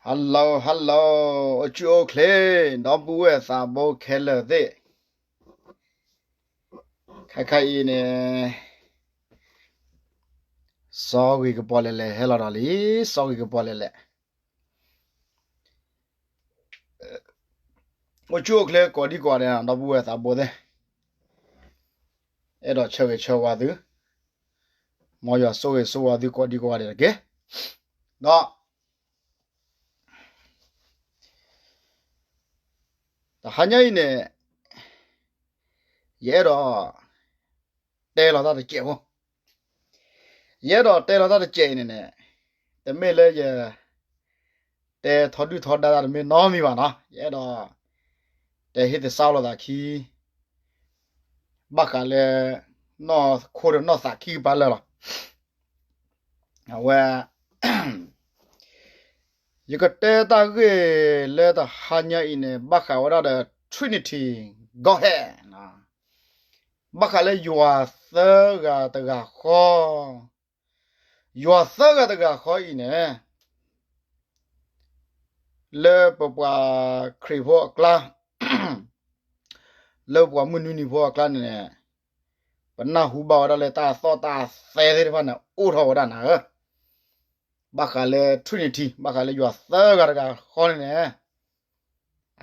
Hello hello, အိၣ်ဆူၣ်အိၣ်ချ့ ဒီပုၢ်ဝဲၢ်သးဘိခဲလၢာ်သ့ၣ်, ခဲခါအံၤန့ၣ် စီၤဂ့ၤကပီၤလဲၣ်လဲၣ်ဟဲလီၤဒီးလံ, စီၤဂ့ၤကပီၤလဲၣ်လဲၣ် အိၣ်ဆူၣ်အိၣ်ချ့ကိးဒံကိးဂၤဒဲးနီၤ ဒီပုၢ်ဝဲၢ်သးဘိသ့ၣ်, အဲၣ်ဒိးဆၢဂ့ၤဆၢဝါသု, မ်ယွၤဆိၣ်ဂ့ၤဆိၣ်ဝါသုကိးဒံကိးဂၤဒဲးတက့ၢ်. ဒီး တဟါညါအံၤန့ၣ် ယအဲၣ်ဒိး တဲလီၤတၢ်တစဲးဖိ, ယအဲၣ်ဒိးတဲလီၤတၢ်တစဲးအံၤန့ၣ်န့ၣ်, တမ့ၢ်လၢယ တဲထီဒုၣ်ထီဒါတၢ်တမ့ၢ်နီတမံၤဘၣ်နီၤ, ယအဲၣ်ဒိး တဲဟ့ၣ်သဆၣ်လိာ်သးခံ ဘၣ်ဃးလၢ နီၢ်ခိဒီးနီၢ်သးခံကပၤလၢာ်လီၤ. အဝဲ ယကတဲတၢ်ဂ့ၢ်လၢတဟါညါအံၤန့ၣ် ဘၣ်ဃးဝဲဒၣ်ဒီး Trinity Godhead, ဘၣ်ဃးလၢယွၤသၢဂၤတဂၤဃီ, ယွၤသၢဂၤတဂၤဃီအံၤန့ၣ် လၢပပှၤခရံာ်ဖိအကျါ, လၢပပှၤမုၢ်နွံနံၤဖိအကျါန့ၣ်န့ၣ်, ပနၢ်ဟူဘၣ်ဝဲဒၣ်လၢတၢ်သီၣ်တၢ်သဲသ့ၣ်တဖၣ်န့ၣ် အိၣ်ထီၣ်ဝဲဒၣ်နၤဧၢ, ဘၣ်ဃးလၢ Trinity, ဘၣ်ဃးလၢယွၤသၢဂၤတဂၤဃီန့ၣ်န့ၣ်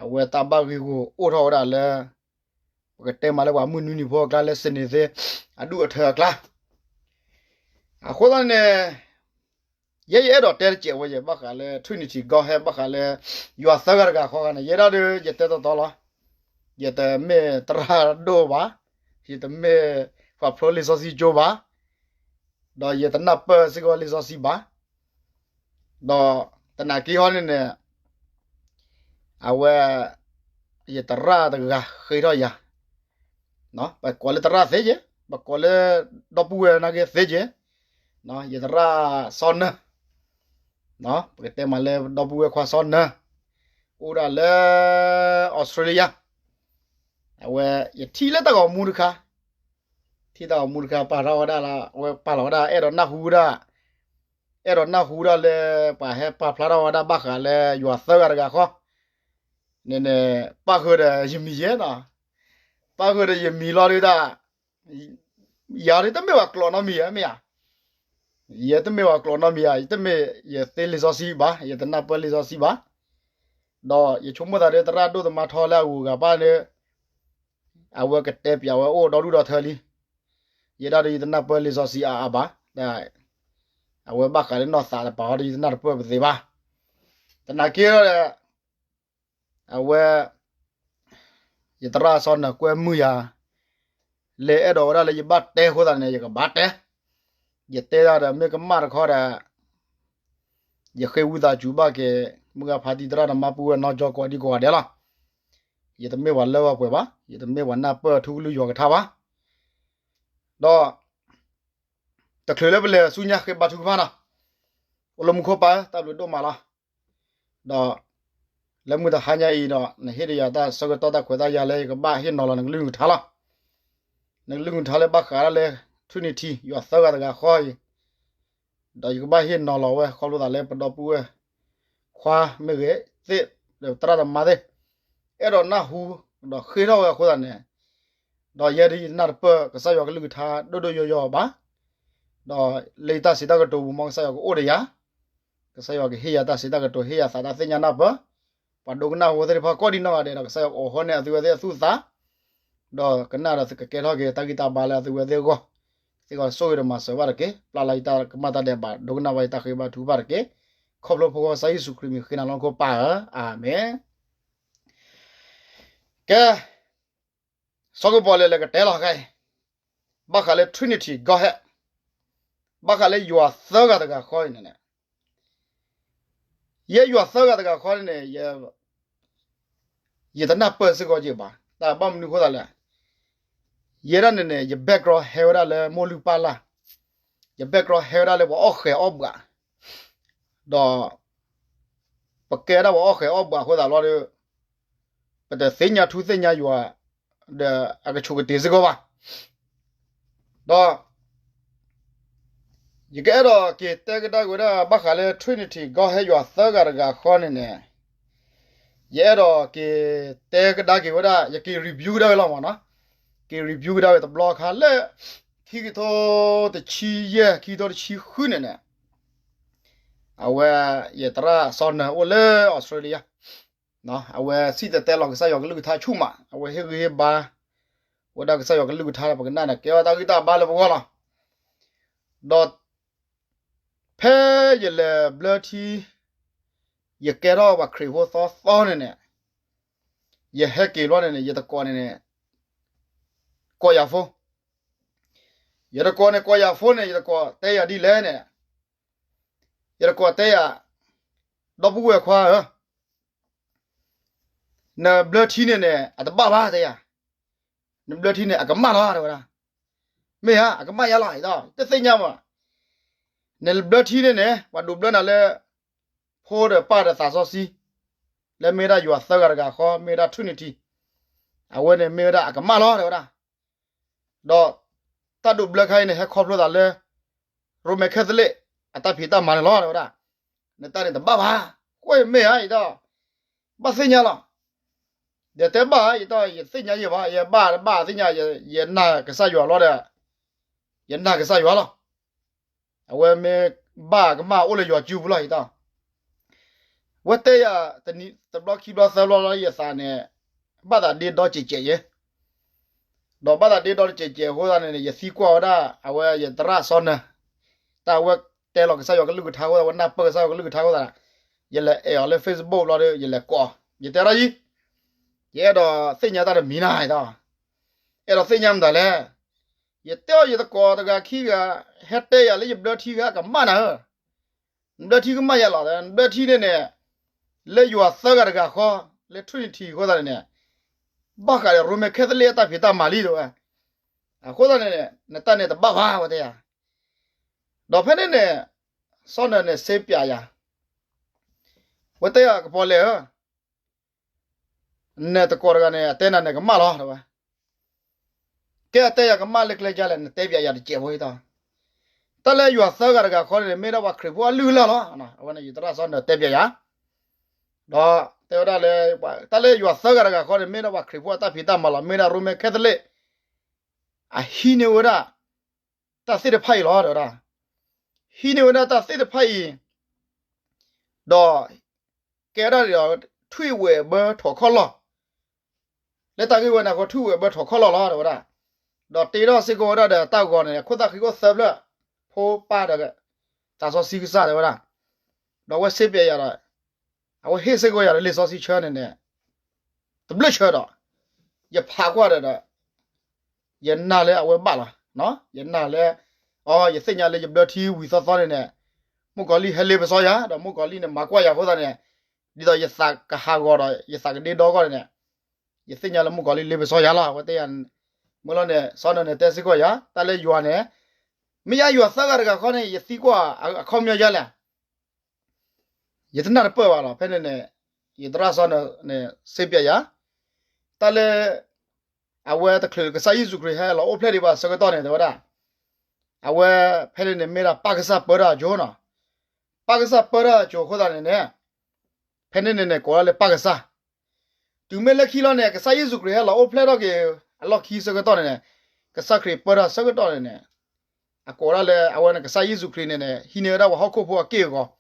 အဝဲတၢ်ဘၣ်ဂံၢ်ဂူာ်အိၣ်ထီၣ်ဝဲဒၣ်လၢ ပကတဲမးလၢပှၤမုၢ်နွံနံၤဖိအကျါလၢ စနေသ့ၣ် အဒူၣ်အထၢအကျါ, အဃိသတးန့ၣ် ယဲယအဲၣ်ဒိးတဲတစဲးဝဲယဲ ဘၣ်ဃးလၢ Trinity Godhead ဘၣ်ဃးလၢ ယွၤသၢဂၤတဂၤဃီဂၤန့ၣ် ယဲဒၣ်ဒီး ယတဲတီတီလီၤ. ယတမ့ၢ်သရၣ်ဒိၣ်ဘၣ်, ယတမ့ၢ်ပှၤဖျိလံာ်စီဆှံကၠိဘၣ်, ဒီးယတနၢ်ပၢၢ်စ့ၢ်ကီးလံာ်စီဆှံဘၣ်, ဒီးသနာ်က့ဟီန့ၣ်န့ၣ် အဝဲ ယသရၣ်တဂၤဃ့ထီၣ်ယၤ, ပကိးလၢသရၣ်သ့ယဲ, ပကိးလၢ ဒီပုၢ်ဝဲၢ်နာ်က့သ့ယဲ, ယသရၣ်စီနၢၤ, ပကတဲမးလၢဒီပုၢ်ဝဲၢ်ခွါစီနၢၤ, အိၣ်ဒၣ်လၢ Australia, အဝဲ ယထံၣ်လၢတၢ်ဂီၤမူတခါ, ထံၣ်တၢ်ဂီၤမူတခါ ပာ်ထီၣ်ဝဲဒၣ်လၢ အဝဲပာ်လီၤဝဲဒၣ် အဲၣ်ဒိးနၢ်ဟူဝဲဒၣ် အဲၣ်ဒိးနၢ်ဟူဝဲဒၣ်လၢ ပှၤဟဲပာ်ဖျါထီၣ်ဝဲဒၣ်ဘၣ်ဃးလၢယွၤသၢဂၤတဂၤဃီ, န့ၣ်န့ၣ် ပၣ်ဃုာ်ဒီးယမံၤယဲနီၤ, ပၣ်ဃုာ်ဒီးယမံၤလီၤဒုးဒၣ်, ယၤဒုးတမ့ၢ်ပှၤကျိာ်နီတမံၤဧါ မ့ၢ်ဧါ, ယတမ့ၢ်ပှၤကျိာ်နီတမံၤဧါ, ယတမ့ၢ်ယသ့လံာ်စီဆှံဘၣ်, ယတနၢ်ပၢၢ်လံာ်စီဆှံဘၣ်, ဒီးယဆိကမိၣ်သးဒီးသရၣ်ဒိၣ်သမါထီလၢအဂုၤအဂၤဘၣ်ဒီး အဝဲကတဲပၠးဝဲအိၣ်ဒီဒူၣ်ဒီထၢလံ, ယဲဒၣ်ဒီးယတနၢ်ပၢၢ်လံာ်စီဆှံအါအါဘၣ်, ဒီး အဝဲဘၣ်ဃးလၢနီၢ်သးတပၤဟီဒီးယတနၢ်တပၢၢ်ပသ့ဘၣ်, သနာ်က့ဒီး အဝဲ ယသရၣ်စီနၢၤကွဲမုာ်ယၤ လၢအဲၣ်ဒိးဝဲဒၣ်လၢယဘၣ်တဲအဃိသတးန့ၣ် ယကဘၣ်တဲ, ယတဲဒၣ်ဒီးမ့ၢ်ကမၣ်တခီဒီး ယဃ့ဝံသးစူၤဘၣ်က့ၤ မုၢ်ဂၤဖါတံၢ်သရၣ်သမါပုၢ်ဝဲၢ်နီၢ်ကၠီကိးဒံကိးဂၤဒဲးလီၤ. ယတမ့ၢ်ပှၤလၢပှဲၤပှဲၤဘၣ်, ယတမ့ၢ်ပှၤနၢ်ပၢၢ်ထူကလုၢ်ယွၤကထါဘၣ်, ဒီး တချုးလၢပလဲၤဆူညါဃ့ဘါထုကဖၣ်နီၤ, အိၣ်လၢမူခိၣ်ပၢ်ဧၢ တၢ်ဘျုးဒိၣ်မးလီၤ. ဒီး လၢမုၢ်တဟါညါအံၤဒီး နဟ့ၣ်ဒီးယၤတၢ်ဆၢကတီၢ်တၢ်ခွဲးတၢ်ယာ်လၢယကဘၣ်ဟ့ၣ်နီၤလီၤနကလုၢ်နကထါလီၤ. နကလုၢ်နကထါလၢဘၣ်ဃးဒၣ်လၢ Trinity ယွၤသၢဂၤတဂၤဃီအံၤ, ဒီးယကဘၣ်ဟ့ၣ်နီၤလီၤဝဲခီဖျိသးလၢပဒီပုၢ်ဝဲၢ် ခွါမ့ၢ်ဂ့ၤသ့ၣ် ဒီးသရၣ်သမါသ့ၣ် အဲၣ်ဒိးနၢ်ဟူ ဒီးဃ့ထီၣ်ဝဲအဃိသတးန့ၣ်, ဒီးယဲဒၣ်ယတနၢ်တပၢၢ်ကစၢ်ယွၤကလုၢ်ကထါဒိၣ်ဒိၣ်ယိယိဘၣ်, ဒီးလၢယတၢ်စံးတၢ်ကတိၤပူၤမ်ကစၢ်ယွၤကအိၣ်ဒီးယၤ, ကစၢ်ယွၤကဟ့ၣ်ယၤတၢ်စံးတၢ်ကတိၤ ဟ့ၣ်ယၤသးတၢ်သ့ၣ်ညါနၢ်ပၢၢ်, ပှၤဒိကနၣ်ဝဲသ့ၣ်တဖၣ်ကိးဒံနီၢ်ဂၤဒဲးဒီး ကစၢ်ယွၤကအိးထီၣ်န့ၢ်အသုဝဲသ့ၣ်အသူၣ်အသး ဒီးကနၣ်ဒီးကကဲထီၣ်က့ၤတၢ်ဂံၢ်တၢ်ဘါလၢအသုဝဲသ့ၣ်အဂီၢ်, သ့ၣ်ဂီၤဆိၣ်ဂ့ၤဒီးမၤစၢၤဘၣ်တက့ၢ်. ပျၢ်လၢယတၢ်ကမၣ်တၢ်ဒဲးဘး ဒိကနၣ်ဘၣ်ယတၢ်ဃ့ဘါထုကဖၣ်တက့ၢ်. ခီဖျိဖိဃီကစၢ်ယ့ၣ်ၡူးခရံာ်မံၤဃ့နၤလၢမူခိၣ်ပၢ်ဧၢ, အၤမ့ၣ်. ကဲ, စီၤကပီၤလဲၣ်လဲၣ်ကတဲလီၤခဲအံၤ, ဘၣ်ဃးလၢ Trinity Godhead, ဘၣ်ဃးလၢယွၤသၢဂၤတဂၤဃီအံၤန့ၣ်န့ၣ် ယဲယွၤသၢဂၤတဂၤဃီန့ၣ်န့ၣ် ယတနၢ်ပၢၢ်စ့ၢ်ကီးက့ၤဘၣ်, တၢ်ဘၣ်မနုၤအဃိသတးလဲၣ်, ယဲဒၣ်န့ၣ်န့ၣ် ယ background ဟဲဝဲဒၣ်လၢမိၢ်လုၢ်ပၢ်လၢ်, ယ background ဟဲဝဲဒၣ်လၢပှၤအီၣ်ဃဲၤအီၣ်ဘှး, ဒီး ပကဲဒၣ်ပှၤအီၣ်ဃဲၤအီၣ်ဘှးအဃိသတးလီၤဒီး ပတသ့ၣ်ညါထူသ့ၣ်ညါယွၤ ဒီးအကဆိၣ်ကတ့ၤစ့ၢ်ကီးဘၣ်, ဒီး ယကအဲၣ်ဒိးက့ၤတဲကဒါက့ၤဝဲဒၣ် ဘၣ်ဃးလၢ Trinity ကီၢ်ဟဲယွၤသၢဂၤတဂၤဃီန့ၣ်န့ၣ်, ယအဲၣ်ဒိးက့ၤတဲကဒါက့ၤဝဲဒၣ် ယက့ၤ review ကဒါဝဲလီၤမ့ၢ်နီၤ, က့ၤ review ကဒါဝဲတဘျီခါလၢ ခံကထိတဆံယဲၢ် ခံကထိတဆံဃုန့ၣ်န့ၣ်, အဝဲ ယသရၣ်စီၤနၢၤအိၣ်လၢ Australia, အဝဲစံၣ်တဲၤတဲလီၤကစၢ်ယွၤကလုၢ်ကထါဆူၣ်မး, အဝဲဟ့ၣ်ဂံၢ်ဟ့ၣ်ဘါ ဝဲဒၣ်ကစၢ်ယွၤကလုၢ်ကထါ ပကနၣ်န့ၣ် ကဲထီၣ်တၢ်ဂံၢ်တၢ်ဘါလၢပဂီၢ်လီၤ. ဒီး ဖဲယလဲၤဘျၢထံ ယကဲထီၣ်ပှၤခရံာ်ဖိသီသီန့ၣ်န့ၣ်, ယဟဲက့ၤဘျီန့ၣ်န့ၣ် ယတကိးန့ၣ်န့ၣ် ကိးယၤဖိ, ယတကိးန့ၣ် ကိးယၤဖိန့ၣ် ယတကိးတဲယၤဒ်လဲၣ်န့ၣ်, ယတကိးတဲယၤ, ဒီပုၢ်ဝဲၢ်ခွါဧၢ, နဘျၢထံန့ၣ်န့ၣ် အတဘၣ်ဘၣ်တဲယၤ, နဘျၢထံန့ၣ် အကမၣ်လီၤ တဲဝဲဒၣ်, မ့ၢ်ဧါ အကမၣ်ယါလီၤ ယတသ့ၣ်ညါမး, နဘျၢထံန့ၣ်န့ၣ် ပှၤဒိးဘျၢနၤလၢ ဖိဒီးပၢ်ဒီးသးစီဆှံ, လၢမ့ၢ်ဝဲဒၣ်ယွၤသၢဂၤတဂၤဃီ မ့ၢ်ဝဲဒၣ် Trinity, အဝဲန့ၣ်မ့ၢ်ဝဲဒၣ်အကမၣ်လီၤ တဲဝဲဒၣ်, ဒီး တၢ်ဒိးဘျၢခါအံၤန့ၣ် ဟဲခီဖျိသးလၢ Roman Catholic အတၢ်ဖံးတၢ်မၤန့ၣ်လီၤ တဲဝဲဒၣ်, နတၢ်န့ၣ်တဘၣ်ဘၣ်, ဃိမ့ၢ်ဧါ ယတၢ် ဘၣ်သ့ၣ်ညါလီၤ, ဒီးတဲဘၣ် ယတၢ် ယသ့ၣ်ညါယံၤဘၣ် ယဘၣ်တဘၣ်သ့ၣ်ညါ ယနာ်ကစၢ်ယွၤလီၤဒီး ယနာ်ကစၢ်ယွၤလီၤ, အဝဲမ့ၢ်ဘၣ်ကမၣ်အိၣ်လၢယွၤစုပူၤလီၤ ယတၢ်, ဝဲတဲယၤ တဘျီခံဘျီသၢဘျီလီၤ ယသးန့ၣ် ဘၣ်သးဒ့ဒီကဲးကဲးယဲ, ဒီးဘၣ်သးဒ့ဒီတကဲးကဲးအဃိသတးန့ၣ် ယသံကွၢ်ဝဲဒၣ် အဝဲယသရၣ်စီၤနၢၤ, တၢ်အဝဲတဲလီၤကစၢ်ယွၤကလုၢ်ကထါအဃိသတး အဝဲနၢ်ပၢၢ်ကစၢ်ယွၤကလုၢ်ကထါအဃိသတး, ယလဲၤအဲၣ်အီၤလၢ Facebook ဘျီဒီး ယလဲၤကိး, ယတဲဒၣ်ယံၤ, ယအဲၣ်ဒိးသ့ၣ်ညါတၢ်တမံၤနၤ ယတၢ်, အဲၣ်ဒိးသ့ၣ်ညါမတၤလဲၣ်, ယတဲအီၤယသကိးတဂၤခံဂၤ ဟဲတဲယၤလၢယဘျၢထံဂၤကမၣ်နၤဧၢ, နဘျၢထံကမၣ်ယၤလီၤ, နဘျၢထံန့ၣ်န့ၣ် လၢယွၤသၢဂၤတဂၤဃီ လၢ Trinity အဃိသတးန့ၣ်န့ၣ် ဘၣ်ဃးဒီး Roman Catholic အတၢ်ဖံးတၢ်မၤလံတဲဝဲ, အဃိသတးန့ၣ် နတၢ်န့ၣ်တဘၣ်ဘၣ် ဝဲတဲယၤ, ဒီးဖဲန့ၣ်န့ၣ် စီၤနၢၤန့ၣ်စ့ပျးယၤ, ဝဲတဲယၤကပီၤလဲၣ်ဧၢ နသကိးတဂၤန့ၣ် အတဲနၤန့ၣ်ကမၣ်လီၤ တဲဝဲ, ကဲအတဲယၤကမၣ်လၢကျဲဒ်လဲၣ် နတဲပျးယၤတစဲးဖိတၢ်, တၢ်လၢယွၤသၢဂၤတဂၤဃီန့ၣ် မ့ၢ်ဒၣ်ပှၤခရံာ်ဖိအလုၢ်အလၢ်လီၤ, အဝဲန့ၣ်ယသရၣ်စီၤနၢၤတဲပျးယၤ, ဒီးတဲဝဲဒၣ်လၢ တၢ်လၢယွၤသၢဂၤတဂၤဃီန့ၣ် မ့ၢ်ဒၣ်ပှၤခရံာ်ဖိအတၢ်ဖံးတၢ်မၤလီၤ, မ့ၢ်ဒၣ် Roman Catholic အဟံးန့ၢ်ဝဲဒၣ် တၢ်သ့ၣ်တဖၣ်အံၤလီၤ တဲဝဲဒၣ်, ဟံးန့ၢ်ဝဲဒၣ်တၢ်သ့ၣ်တဖၣ်အံၤ ဒီး ကဲဝဲဒၣ်ဒီး ထွံၣ်ဝဲၢ်ဘၢထိးခီၣ်လီၢ်, လၢတၢ်ဂ့ၢ်ဝဲန့ၣ်အဃိ ထွံၣ်ဝဲၢ်ဘၢထိးခီၣ်လီၢ်လီၤ တဲဝဲဒၣ်, ဒီးတ့ထီၣ်စ့ၢ်ကီးဝဲဒၣ်ဒီးတၢ်ဂီၤန့ၣ် ခိၣ်သၣ်ဃံအိၣ်သၢဖျၢၣ်, ဖိပၢ်ဒီး သးစီဆှံကစၢ် တဲဝဲဒၣ်, ဒီးအဝဲစ့ပျးယၤဒီး အဝဲဟ့ၣ်စ့ၢ်ကီးယၤဒီးလံာ်စီဆှံဆၢန့ၣ်န့ၣ် တဘျုးဆၢဒီး ယဖးကွၢ်ဒီးဒီး ယနာ်လၢအဝဲဘၣ်လီၤ, ယနာ်လၢ အ ယသ့ၣ်ညါလၢယဘျၢထံဝံၤသီသီန့ၣ်န့ၣ် မုၣ်ကီၤလံၢ်ဟဲလ့ပစီယၤ ဒီးမုၣ်ကီၤလံၢ်န့ၣ် မၤကွၢ်ယၤအဃိသတးန့ၣ် ဒ်သိးယသးကဟးဂီၤဒီး ယသးကဒ့ဒီဂီၢ်န့ၣ်န့ၣ် ယသ့ၣ်ညါလၢမုၣ်ကီၤလံၢ်လ့ပစီယၤလီၤ. အဝဲတဲယၤ မုၢ်လီၤန့ၣ် စီၤနၢၤန့ၣ်တဲစ့ၢ်ကီးယၤ တၢ်လၢယွၤန့ၣ် မ့ၢ်ယါယွၤသၢဂၤတဂၤဃီန့ၣ် ယသံကွၢ်အခီပညီယါလဲၣ် ယတနၢ်တပၢၢ်ဘၣ်လီၤ. ဖဲန့ၣ်န့ၣ် ယသရၣ်စီၤနၢၤန့ၣ် စ့ပျးယၤ တၢ်လၢ အဝဲတချုးကစၢ်ယ့ၣ်ၡူးခရံာ်ဟဲလီၤအိၣ်ဖျဲၣ်ဒံးဘၣ်ဆၢကတီၢ်န့ၣ် တဲဝဲဒၣ် အဝဲဖဲန့ၣ်န့ၣ် မ့ၢ်ဒၣ်ပၢ်ကစၢ်ပၢတၢ်အစိၤနီၤ. ပၢ်ကစၢ်ပၢတၢ်အစိၤအဃိသတးန့ၣ်န့ၣ် ဖဲန့ၣ်န့ၣ်န့ၣ် ကိးဒၣ်လၢပၢ်ကစၢ်. တုၤမ့ၢ်လၢခံလီၤန့ၣ် ကစၢ်ယ့ၣ်ၡူးခရံာ်ဟဲလီၤအိၣ်ဖျဲၣ်ထီၣ်က့ၤအလီၢ်ခံဆၢကတီၢ်န့ၣ်န့ၣ် ကစၢ်ခရံာ်ပၢတၢ်ဆၢကတီၢ်န့ၣ်န့ၣ် အကိးဒၣ်လၢအဝဲန့ၣ် ကစၢ်ယ့ၣ်ၡူးခရံာ်န့ၣ်န့ၣ် ဟံးန့ၢ်ဝဲဒၣ်ပှၤဟီၣ်ခိၣ်ဖိအက့ၢ်အဂီၤ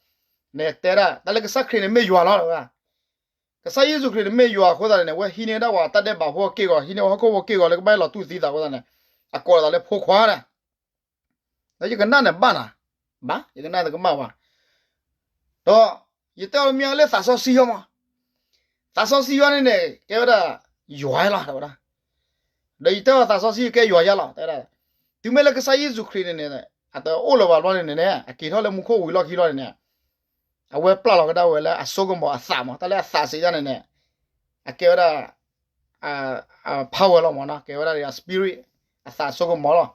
န့ၣ်တဲဒၣ် တၢ်လၢကစၢ်ခရံာ်န့ၣ်မ့ၢ်ယွၤလီၤ တဲဝဲဒၣ်. ကစၢ်ယ့ၣ်ၡူးခရံာ်န့ၣ်မ့ၢ်ယွၤအဃိသတးန့ၣ်န့ၣ် အဝဲဟံးန့ၢ်ဝဲဒၣ်ပှၤတၢ်ဒဲးဘးဖိအက့ၢ်အဂီၤ ဟံးန့ၢ်ဝဲဟီၣ်ခိၣ်ဖိအက့ၢ်အဂီၤလၢကဘၣ်လီၤတူၢ်သံသးအဃိသတးန့ၣ် အကိးလီၤသးလၢဖိခွါဒၣ် ဒီးယကနၣ်န့ၣ်ဘၣ်နၤ ဘၣ် ယကနၣ်တကမၣ်ဘၣ် ဒီးယတဲအီၤတမံၤလၢသးစီဆှံယီမး သးစီဆှံယီန့ၣ်န့ၣ် ကဲဝဲဒၣ် ယွၤလီၤ တဲဝဲဒၣ်. ဒီးယတဲအီၤသးစီဆှံကဲယွၤယါလီၤ တဲဝဲဒၣ်. တုၤမ့ၢ်လၢကစၢ်ယ့ၣ်ၡူးခရံာ်န့ၣ်န့ၣ် အတအိၣ်လၢၤဘၣ်ဘျီန့ၣ်န့ၣ် အက့ၤထီၣ်လၢမူခိၣ်ဝံၤလီၢ်ခံလီၤန့ၣ်န့ၣ် အဝဲပျၢ်လီၤကဒါဝဲလၢအစိကမီၤအသးမး တၢ်လၢအသးစံးဒၣ်န့ၣ်န့ၣ် အကဲဝဲဒၣ် power လီၤမးနီၤ ကဲဝဲဒၣ် spirit အသးစိကမီၤလီၤ.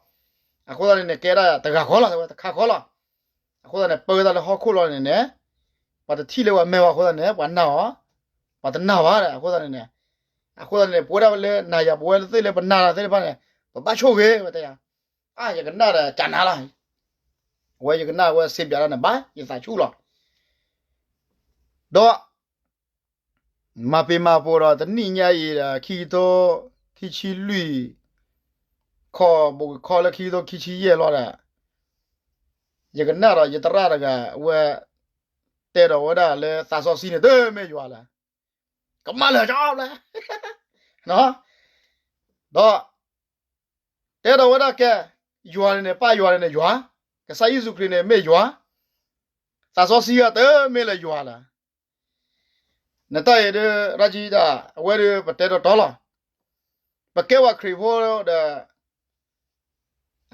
အဃိသတးန့ၣ်န့ၣ် ကဲဒၣ်တဂၤဃီလီၤ တဲဝဲတခါဃီလီၤ. အဃိသတးန့ၣ် ပၢဝဲဒၣ်လၢဟီၣ်ခိၣ်လီၤန့ၣ်န့ၣ် ပှၤတထံၣ်လၢပှၤမဲာ်ဘၣ်အဃိသတးန့ၣ် ပှၤနာ်အီၤ ပှၤတနာ်ဘၣ် အဃိသတးန့ၣ်န့ၣ် အဃိသတးန့ၣ် ပဝဲဒၣ်လၢနၤယၤ ပဝဲသ့ၣ်လၢပနာ်တၢ်သ့ၣ်တဖၣ်န့ၣ် ပဘၣ်ဆိၣ်ဂ့ၤ ဝဲတဲယၤ အါ ယကနၣ်ဒီးကနၣ်လီၤ. အဝဲယကနၣ်ဝဲစ့ပၠးတၢ်န့ၣ် ဘၣ်ယသးဆူၣ်လီၤ. ဒီး မၤပ့ၤမၤပိာ်ဒီးတနံၣ်ညါအံၤဒီး ခံကထိ ခံဆံလွံၢ် ခီၣ်ဘိးကခီလၢခံကထိခံဆံယဲၢ်လီၤဒီး ယကနၣ်ဒီးယသရၣ်တဂၤ အဝဲ တဲဒီးဝဲဒၣ်လၢသးစီဆှံန့ၣ်တမ့ၢ်ယွၤလဲၣ်, ကမၣ်လၢာ်ကၠီဘျဲ, ဒီး တဲဒီးဝဲဒၣ်ကဲ, ယွၤန့ၣ်န့ၣ် ပၢ်ယွၤန့ၣ်န့ၣ်ယွၤ, ကစၢ်ယ့ၣ်ၡူးခရံာ်န့ၣ်မ့ၢ်ယွၤ, သးစီဆှံဂၤတမ့ၢ်လၢယွၤလဲၣ်. နတၢ်အံၤဒုး ရၣ်ကံတၢ် အဝဲဒုးပတဲတီတီလီၤ. ပကဲဝဲခရံာ်ဖိဒီး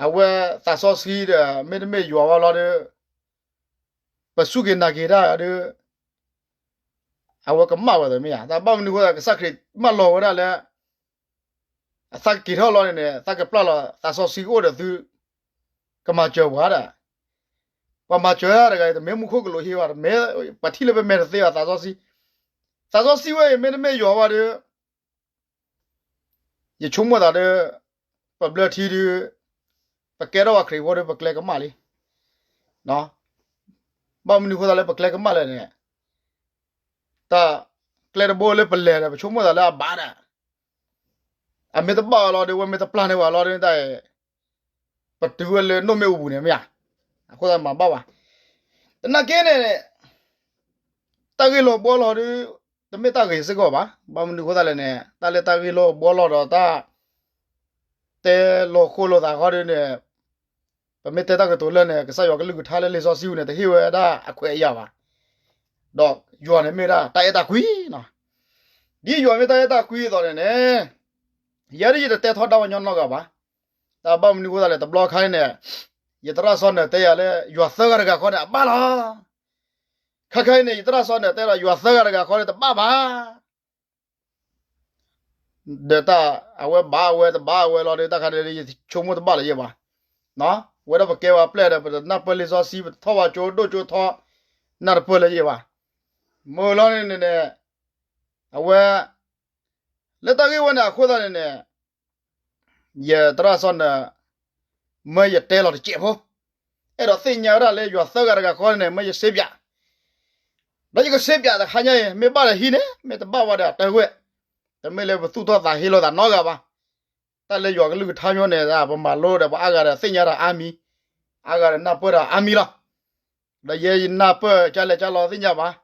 အဝဲသးစီဆှံဒီး မ့တမ့ၢ်ယွၤဝဲလီၤဒီး ပစူၢ်က့ၤနာ်က့ၤတၢ်ဒီး အဝဲကမၣ်ဝဲသ့မ့ၢ်ဧါ. တၢ်ဘၣ်မနုၤဃိသး ကစၢ်ခရံာ်မၢလီၤဝဲဒၣ်လၢ အသးကက့ၤထီၣ်လီၤန့ၣ်န့ၣ် သးကပျၢ်လီၤသးစီဆှံကအိၣ်ဒီးသု ကမၤစၢၤပှၤဒီး ပှၤမၤစၢၤတဂၤအံၤ တမ့ၢ်မူခိၣ်ကလူးဟ့ၣ်ဘၣ်, တမ့ၢ်ပှၤထံၣ်လၢပမဲာ်တသ့ဘၣ် သးစီဆှံ, သးစီဆှံဝဲအံၤ မ့တမ့ၢ်ယွၤဘၣ်ဒီး ယဆိကမိၣ်သးဒီး ပဘျၢထံဒီး ပကဲထီၣ်ဝဲခရံာ်ဖိဒီး ပကျဲကမၣ်လံ. ဘၣ်မနုၤဃိသးလၢပကျဲကမၣ်လဲၣ်န့ၣ် တၢ်ကျဲတဘိလၢပလဲၤဒီး ပဆိကမိၣ်သးလၢအဘၣ်ဒၣ် အမ့ၢ်တဘၣ်ဝဲလီၤဒီး ဝဲမ့ၢ်တပျၢ်န့ၢ်ဝဲလီၤဒီး တၢ် ပတုၤဝဲလၢနိၣ်မ့ၣ်အူပူၤန့ၣ်မ့ၢ်ဧါ. အဃိသတးမၤဘၣ်ဘၣ်. သနာ်က့န့ၣ် တၢ်ဂ့ၢ်လီၤဘှီလီၤဒီး တမ့ၢ်တၢ်ဂ့ၤစ့ၢ်ကီးဘၣ်. ဘၣ်မနုၤဃိသတးလဲၣ်န့ၣ် တၢ်လၢတၢ်ဂ့ၢ်လီၤဘှီလီၤဒီးတၢ် တဲလီၤဃိလိာ်သးဃီဒီးန့ၣ် ပမ့ၢ်တဲတၢ်ကတိၤလၢန့ၣ် ကစၢ်ယွၤကလုၢ်ကထါလၢလံာ်စီဆှံပူၤန့ၣ် တဟ့ၣ်ဝဲဒၣ်အခွဲးအယာ်ဘၣ်. ဒီးယွၤန့ၣ်မ့ၢ်ဒၣ်တၢ်အဲၣ်တၢ်ကွံနီၤ. ဒ်ယွၤမ့ၢ်တၢ်အဲၣ်တၢ်ကွံအသိးန့ၣ်န့ၣ် ယဲဒၣ်ယတတဲထီဒါပှၤကညီနီတဂၤဘၣ်. တၢ်ဘၣ်မနုၤဃိသတးလဲၣ် တဘျီခါအံၤန့ၣ် ယသရၣ်စီၤနၢၤတဲယၤလၢ ယွၤသၢဂၤတဂၤဃီန့ၣ် အဘၣ်လီၤ. ခါခါအံၤန့ၣ် ယသရၣ်စီၤနၢၤတဲဒီး ယွၤသၢဂၤတဂၤဃီန့ၣ် တဘၣ်ဘၣ် ဒီးတၢ်အဝဲဘၣ်အဝဲတဘၣ်အဝဲလီၤဒီး တၢ်ခါဒီး ယဆိကမိၣ်တဘၣ်လၢၤယဲဘၣ်. ဝဲဒၣ်ပကဲဝဲပျဲၢ်ဒီး ပတနၢ်ပၢၢ်လံာ်စီဆှံ ပတထီၣ်ဝဲကၠိဒိၣ်ကၠိထီ နၢ်တပၢၢ်လၢၤယဲဘၣ်. မ့ၢ်လီၤန့ၣ်န့ၣ် အဝဲ လၢတၢ်ဂ့ၢ်ဝဲန့ၣ်အဃိသတးန့ၣ်န့ၣ် ယသရၣ်စီၤနၢၤ မၢယတဲလီၤတစဲးဖိ အဲၣ်ဒိးသ့ၣ်ညါဝဲဒၣ်လၢယွၤသၢဂၤတဂၤဃီန့ၣ် မၢယစ့ပၠး ဒီးယကစ့ပၠးတခါညါအံၤ မ့ၢ်ဘၣ်ဒီးဟံးန့ၣ် မ့ၢ်တဘၣ်ဝဲဒီးတၢ်ဂ့ၢ်, တမ့ၢ်လၢပသူၣ်ထီၣ်သးဟ့လိာ်သးနီတဂၤဘၣ်. တၢ်လၢယွၤကလုၢ်ကထါမ့ၢ်န့ၣ် ပမၤလိဒီးပှၤအါဂၤဒီးသ့ၣ်ညါတၢ်အါမံၤ, အါဂၤဒီးနၢ်ပၢၢ်တၢ်အါမံၤလီၤ. ဒီးယဲယနၢ်ပၢၢ်ကလဲၤကလီၤသ့ၣ်ညါဘၣ်.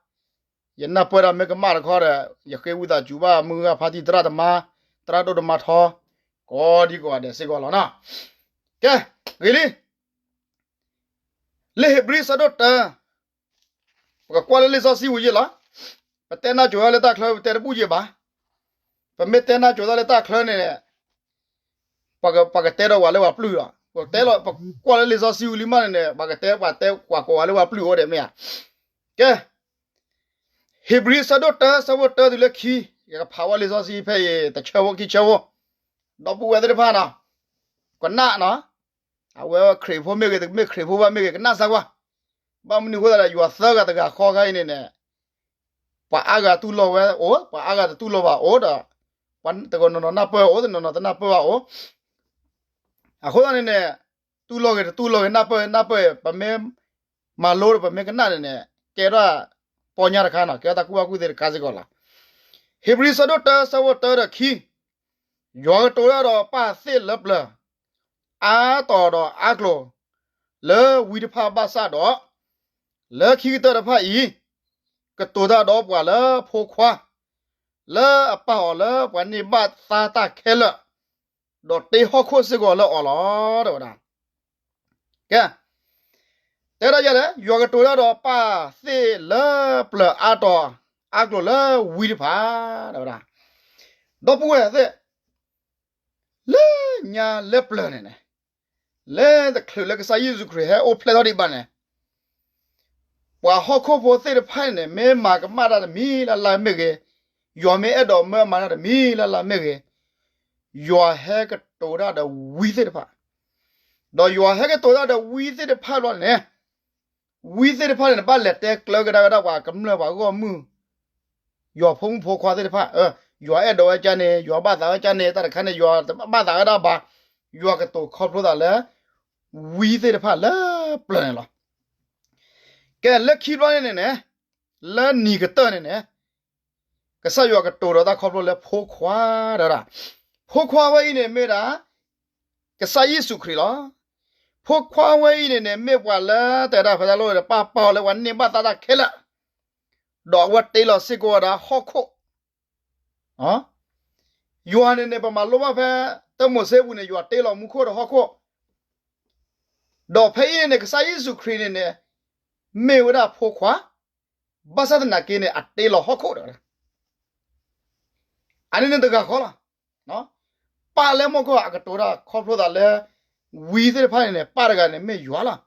ယနၢ်ပၢၢ်တၢ်မ့ၢ်ကမၣ်တခီဒီး ယဃ့ဝံသးစူၤဘၣ်မုၢ်ဂၤဖါတံၢ်သရၣ်သမါ, သရၣ်ဒိၣ်သမါထီ, ကိးဒံကိးဂၤဒဲးစ့ၢ်ကီးလီၤနီၤ. ကဲ, ဂ့ၤလံ လၢဧ့ၤဘြံၤဆၢဒိၣ်တၢ, ပကကွၢ်လၢလံာ်စီဆှံပူၤယဲလီၤ. ပတဲနၢ်ကိၤတၢ်လၢတၢ်ချၢ ပတဲတဘူၣ်ယဲဘၣ်. ပမ့ၢ်တဲနၢ်ကိၤတၢ်လၢတၢ်ချၢန့ၣ် ပှၤကတဲဒီးဝဲလၢပှၤပျုၢ်လီၤ. ပတဲလီၤ ပကွၢ်လၢလံာ်စီဆှံပူၤလံမးန့ၣ်န့ၣ် ပှၤကတဲပှၤတဲကွၢ်ကိးဝဲလၢပှၤပျုၢ်အိၣ်ဒဲးမ့ၢ်ဧါ. ကဲ, ဧ့ၤဘြံၤဆၢဒိၣ်တၢ ဆၢဖိတၢတုၤလၢခံ, ယကဖးဝဲလံာ်စီဆှံဖဲအံၤ တဆၢဖိခံဆၢဖိ, ဒီပုၢ်ဝဲၢ်သ့ၣ်တဖၣ်နီၤ, ကနၣ်နီၤ, အဝဲခရံာ်ဖိမ့ၢ်ဂ့ၤ တမ့ၢ်ခရံာ်ဖိဘၣ်မ့ၢ်ဂ့ၤ ကနၣ်စၢ်ကွၢ်. ဘၣ်မနုၤအဃိသတးဒီး ယွၤသၢဂၤတဂၤဃီခါအံၤန့ၣ်န့ၣ် ပှၤအါဂၤတူၢ်လိာ်ဝဲအိၣ်, ပှၤအါဂၤတတူၢ်လိာ်ဘၣ်အိၣ်ဒီး ပှၤတနီၤနီၤနၢ်ပၢၢ်အိၣ်, တနီၤနီၤတနၢ်ပၢၢ်ဘၣ်အိၣ်. အဃိသတးန့ၣ်န့ၣ် တူၢ်လိာ်ဂ့ၤ တတူၢ်လိာ်ဂ့ၤ နၢ်ပၢၢ်ဂ့ၤ နၢ်ပၢၢ်ဂ့ၤ ပမ့ၢ်မၤလိဒီး ပမ့ၢ်ကနၣ်န့ၣ်န့ၣ် ကဲထီၣ်ပီညါတခါနီၤ, ကဲထီၣ်တၢ်ကူၣ်ဘၣ်ကူၣ်သ့တခါစ့ၢ်ကီးလီၤ. ဧ့ၤဘြံၤဆၢဒိၣ်တၢ ဆၢဖိတၢဒီးခံ, ယွၤကတိၤတၢ်ဒီးပၢ်သ့ၣ်လၢပျၢၤ အါတီၤဒီးအါကျိၤ လၢဝံတဖၣ်ဘၣ်ဆၣ်ဒီး, လၢခံကတၢၢ်တဖၣ်အံၤ ကတိၤတၢ်ဒီးပှၤလၢဖိခွါ လၢအပာ်အီၤလၢပှၤန့ၢ်ဘၣ်သါတၢ်ခဲလၢာ်, ဒီးတ့ဟီၣ်ခိၣ်စ့ၢ်ကီးလၢအီၤလီၤ တဲဝဲဒၣ်. ကဲ, တဲဒၣ်ယဲလဲၣ်, ယွၤကတိၤတၢ်ဒီးပၢ်သ့ၣ်လၢပျၢၤအါတီၤ အါကျိၤလၢဝံတဖၣ် တဲဝဲဒၣ်. ဒီပုၢ်ဝဲၢ်သ့ၣ် လၢညါလၢပျၢၤန့ၣ်န့ၣ် လၢတချုးလၢကစၢ်ယ့ၣ်ၡူးခရံာ်ဟဲအိၣ်ဖျဲၣ်ထီၣ်ဒံးဘၣ်န့ၣ် ပှၤဟီၣ်ခိၣ်ဖိသ့ၣ်တဖၣ်န့ၣ် မ့ၢ်မၤကမၣ်တၢ်တမံၤလၢ်လၢ်မ့ၢ်ဂ့ၤ, ယွၤမ့ၢ်အဲၣ်ဒိးမၢမၤတၢ်တမံၤလၢ်လၢ်မ့ၢ်ဂ့ၤ, ယွၤဟဲကတိၤတၢ်ဒီးဝံသ့ၣ်တဖၣ်, ဒီးယွၤဟဲကတိၤတၢ်ဒီးဝံသ့ၣ်တဖၣ်ဘျီန့ၣ် ဝံသ့ၣ်တဖၣ်န့ၣ် ဘၣ်လဲၤတဲကျၢကဒါက့ၤဒၣ်ပှၤကမျၢၢ်ပှၤဂီၢ်မုၢ်, ယွၤဖိမုၣ်ဖိခွါသ့ၣ်တဖၣ်, ယွၤအဲၣ်ဒိးဝဲကန့ၣ်, ယွၤဘၣ်သးဝဲကန့ၣ်, တၢ်တခါန့ၣ် ယွၤတဘၣ်သးဝဲဒၣ်ဘၣ်, ယွၤကတိၤခီဖျိသးလၢ ဝံသ့ၣ်တဖၣ်လၢ ပျၢၤန့ၣ်လီၤ. ကဲလၢခံဘျီန့ၣ်န့ၣ်န့ၣ်, လၢနံၤကတၢၢ်န့ၣ်န့ၣ်, ကစၢ်ယွၤကတိၤဒီးတၢ်ခီဖျိလၢဖိခွါတဂၤ, ဖိခွါဝဲအံၤန့ၣ်မ့ၢ်ဒၣ် ကစၢ်ယ့ၣ်ၡူးခရံာ်လီၤ. ဖိခွါဝဲအံၤန့ၣ်န့ၣ် မ့ၢ်ပှၤလၢတၢ်ဖဲတၢ်လီၢ်ဒီး ပာ်ပာ်အီၤလၢပှၤန့ၢ်ဘၣ်သးတၢ်ခဲလၢာ်, ဒီးအဝဲတ့လီၤစ့ၢ်ကီးဝဲဒၣ်ဟီၣ်ခိၣ် ယွၤန့ၣ်န့ၣ် ပမၤလိဘၣ်ဖဲ တၢမိၤၡ့ပူၤန့ၣ် ယွၤတ့လီၤမူခိၣ်ဒီးဟီၣ်ခိၣ်, ဒီးဖဲအံၤန့ၣ်န့ၣ် ကစၢ်ယ့ၣ်ၡူးခရံာ်န့ၣ်န့ၣ် မ့ၢ်ဝဲဒၣ်ဖိခွါ, ဘၣ်ဆၣ်သနာ်က့န့ၣ် အတ့လီၤဟီၣ်ခိၣ်ဒီး အန့ၣ်န့ၣ်တဂၤဃီလီၤ. ပၢ်လၢမိၢ်ကီၢ်အကတိၤတၢ်ခီဖျိသးလၢ ဝံသ့ၣ်တဖၣ်န့ၣ်န့ၣ် ပၢ်တဂၤန့ၣ်မ့ၢ်ယွၤလီၤ.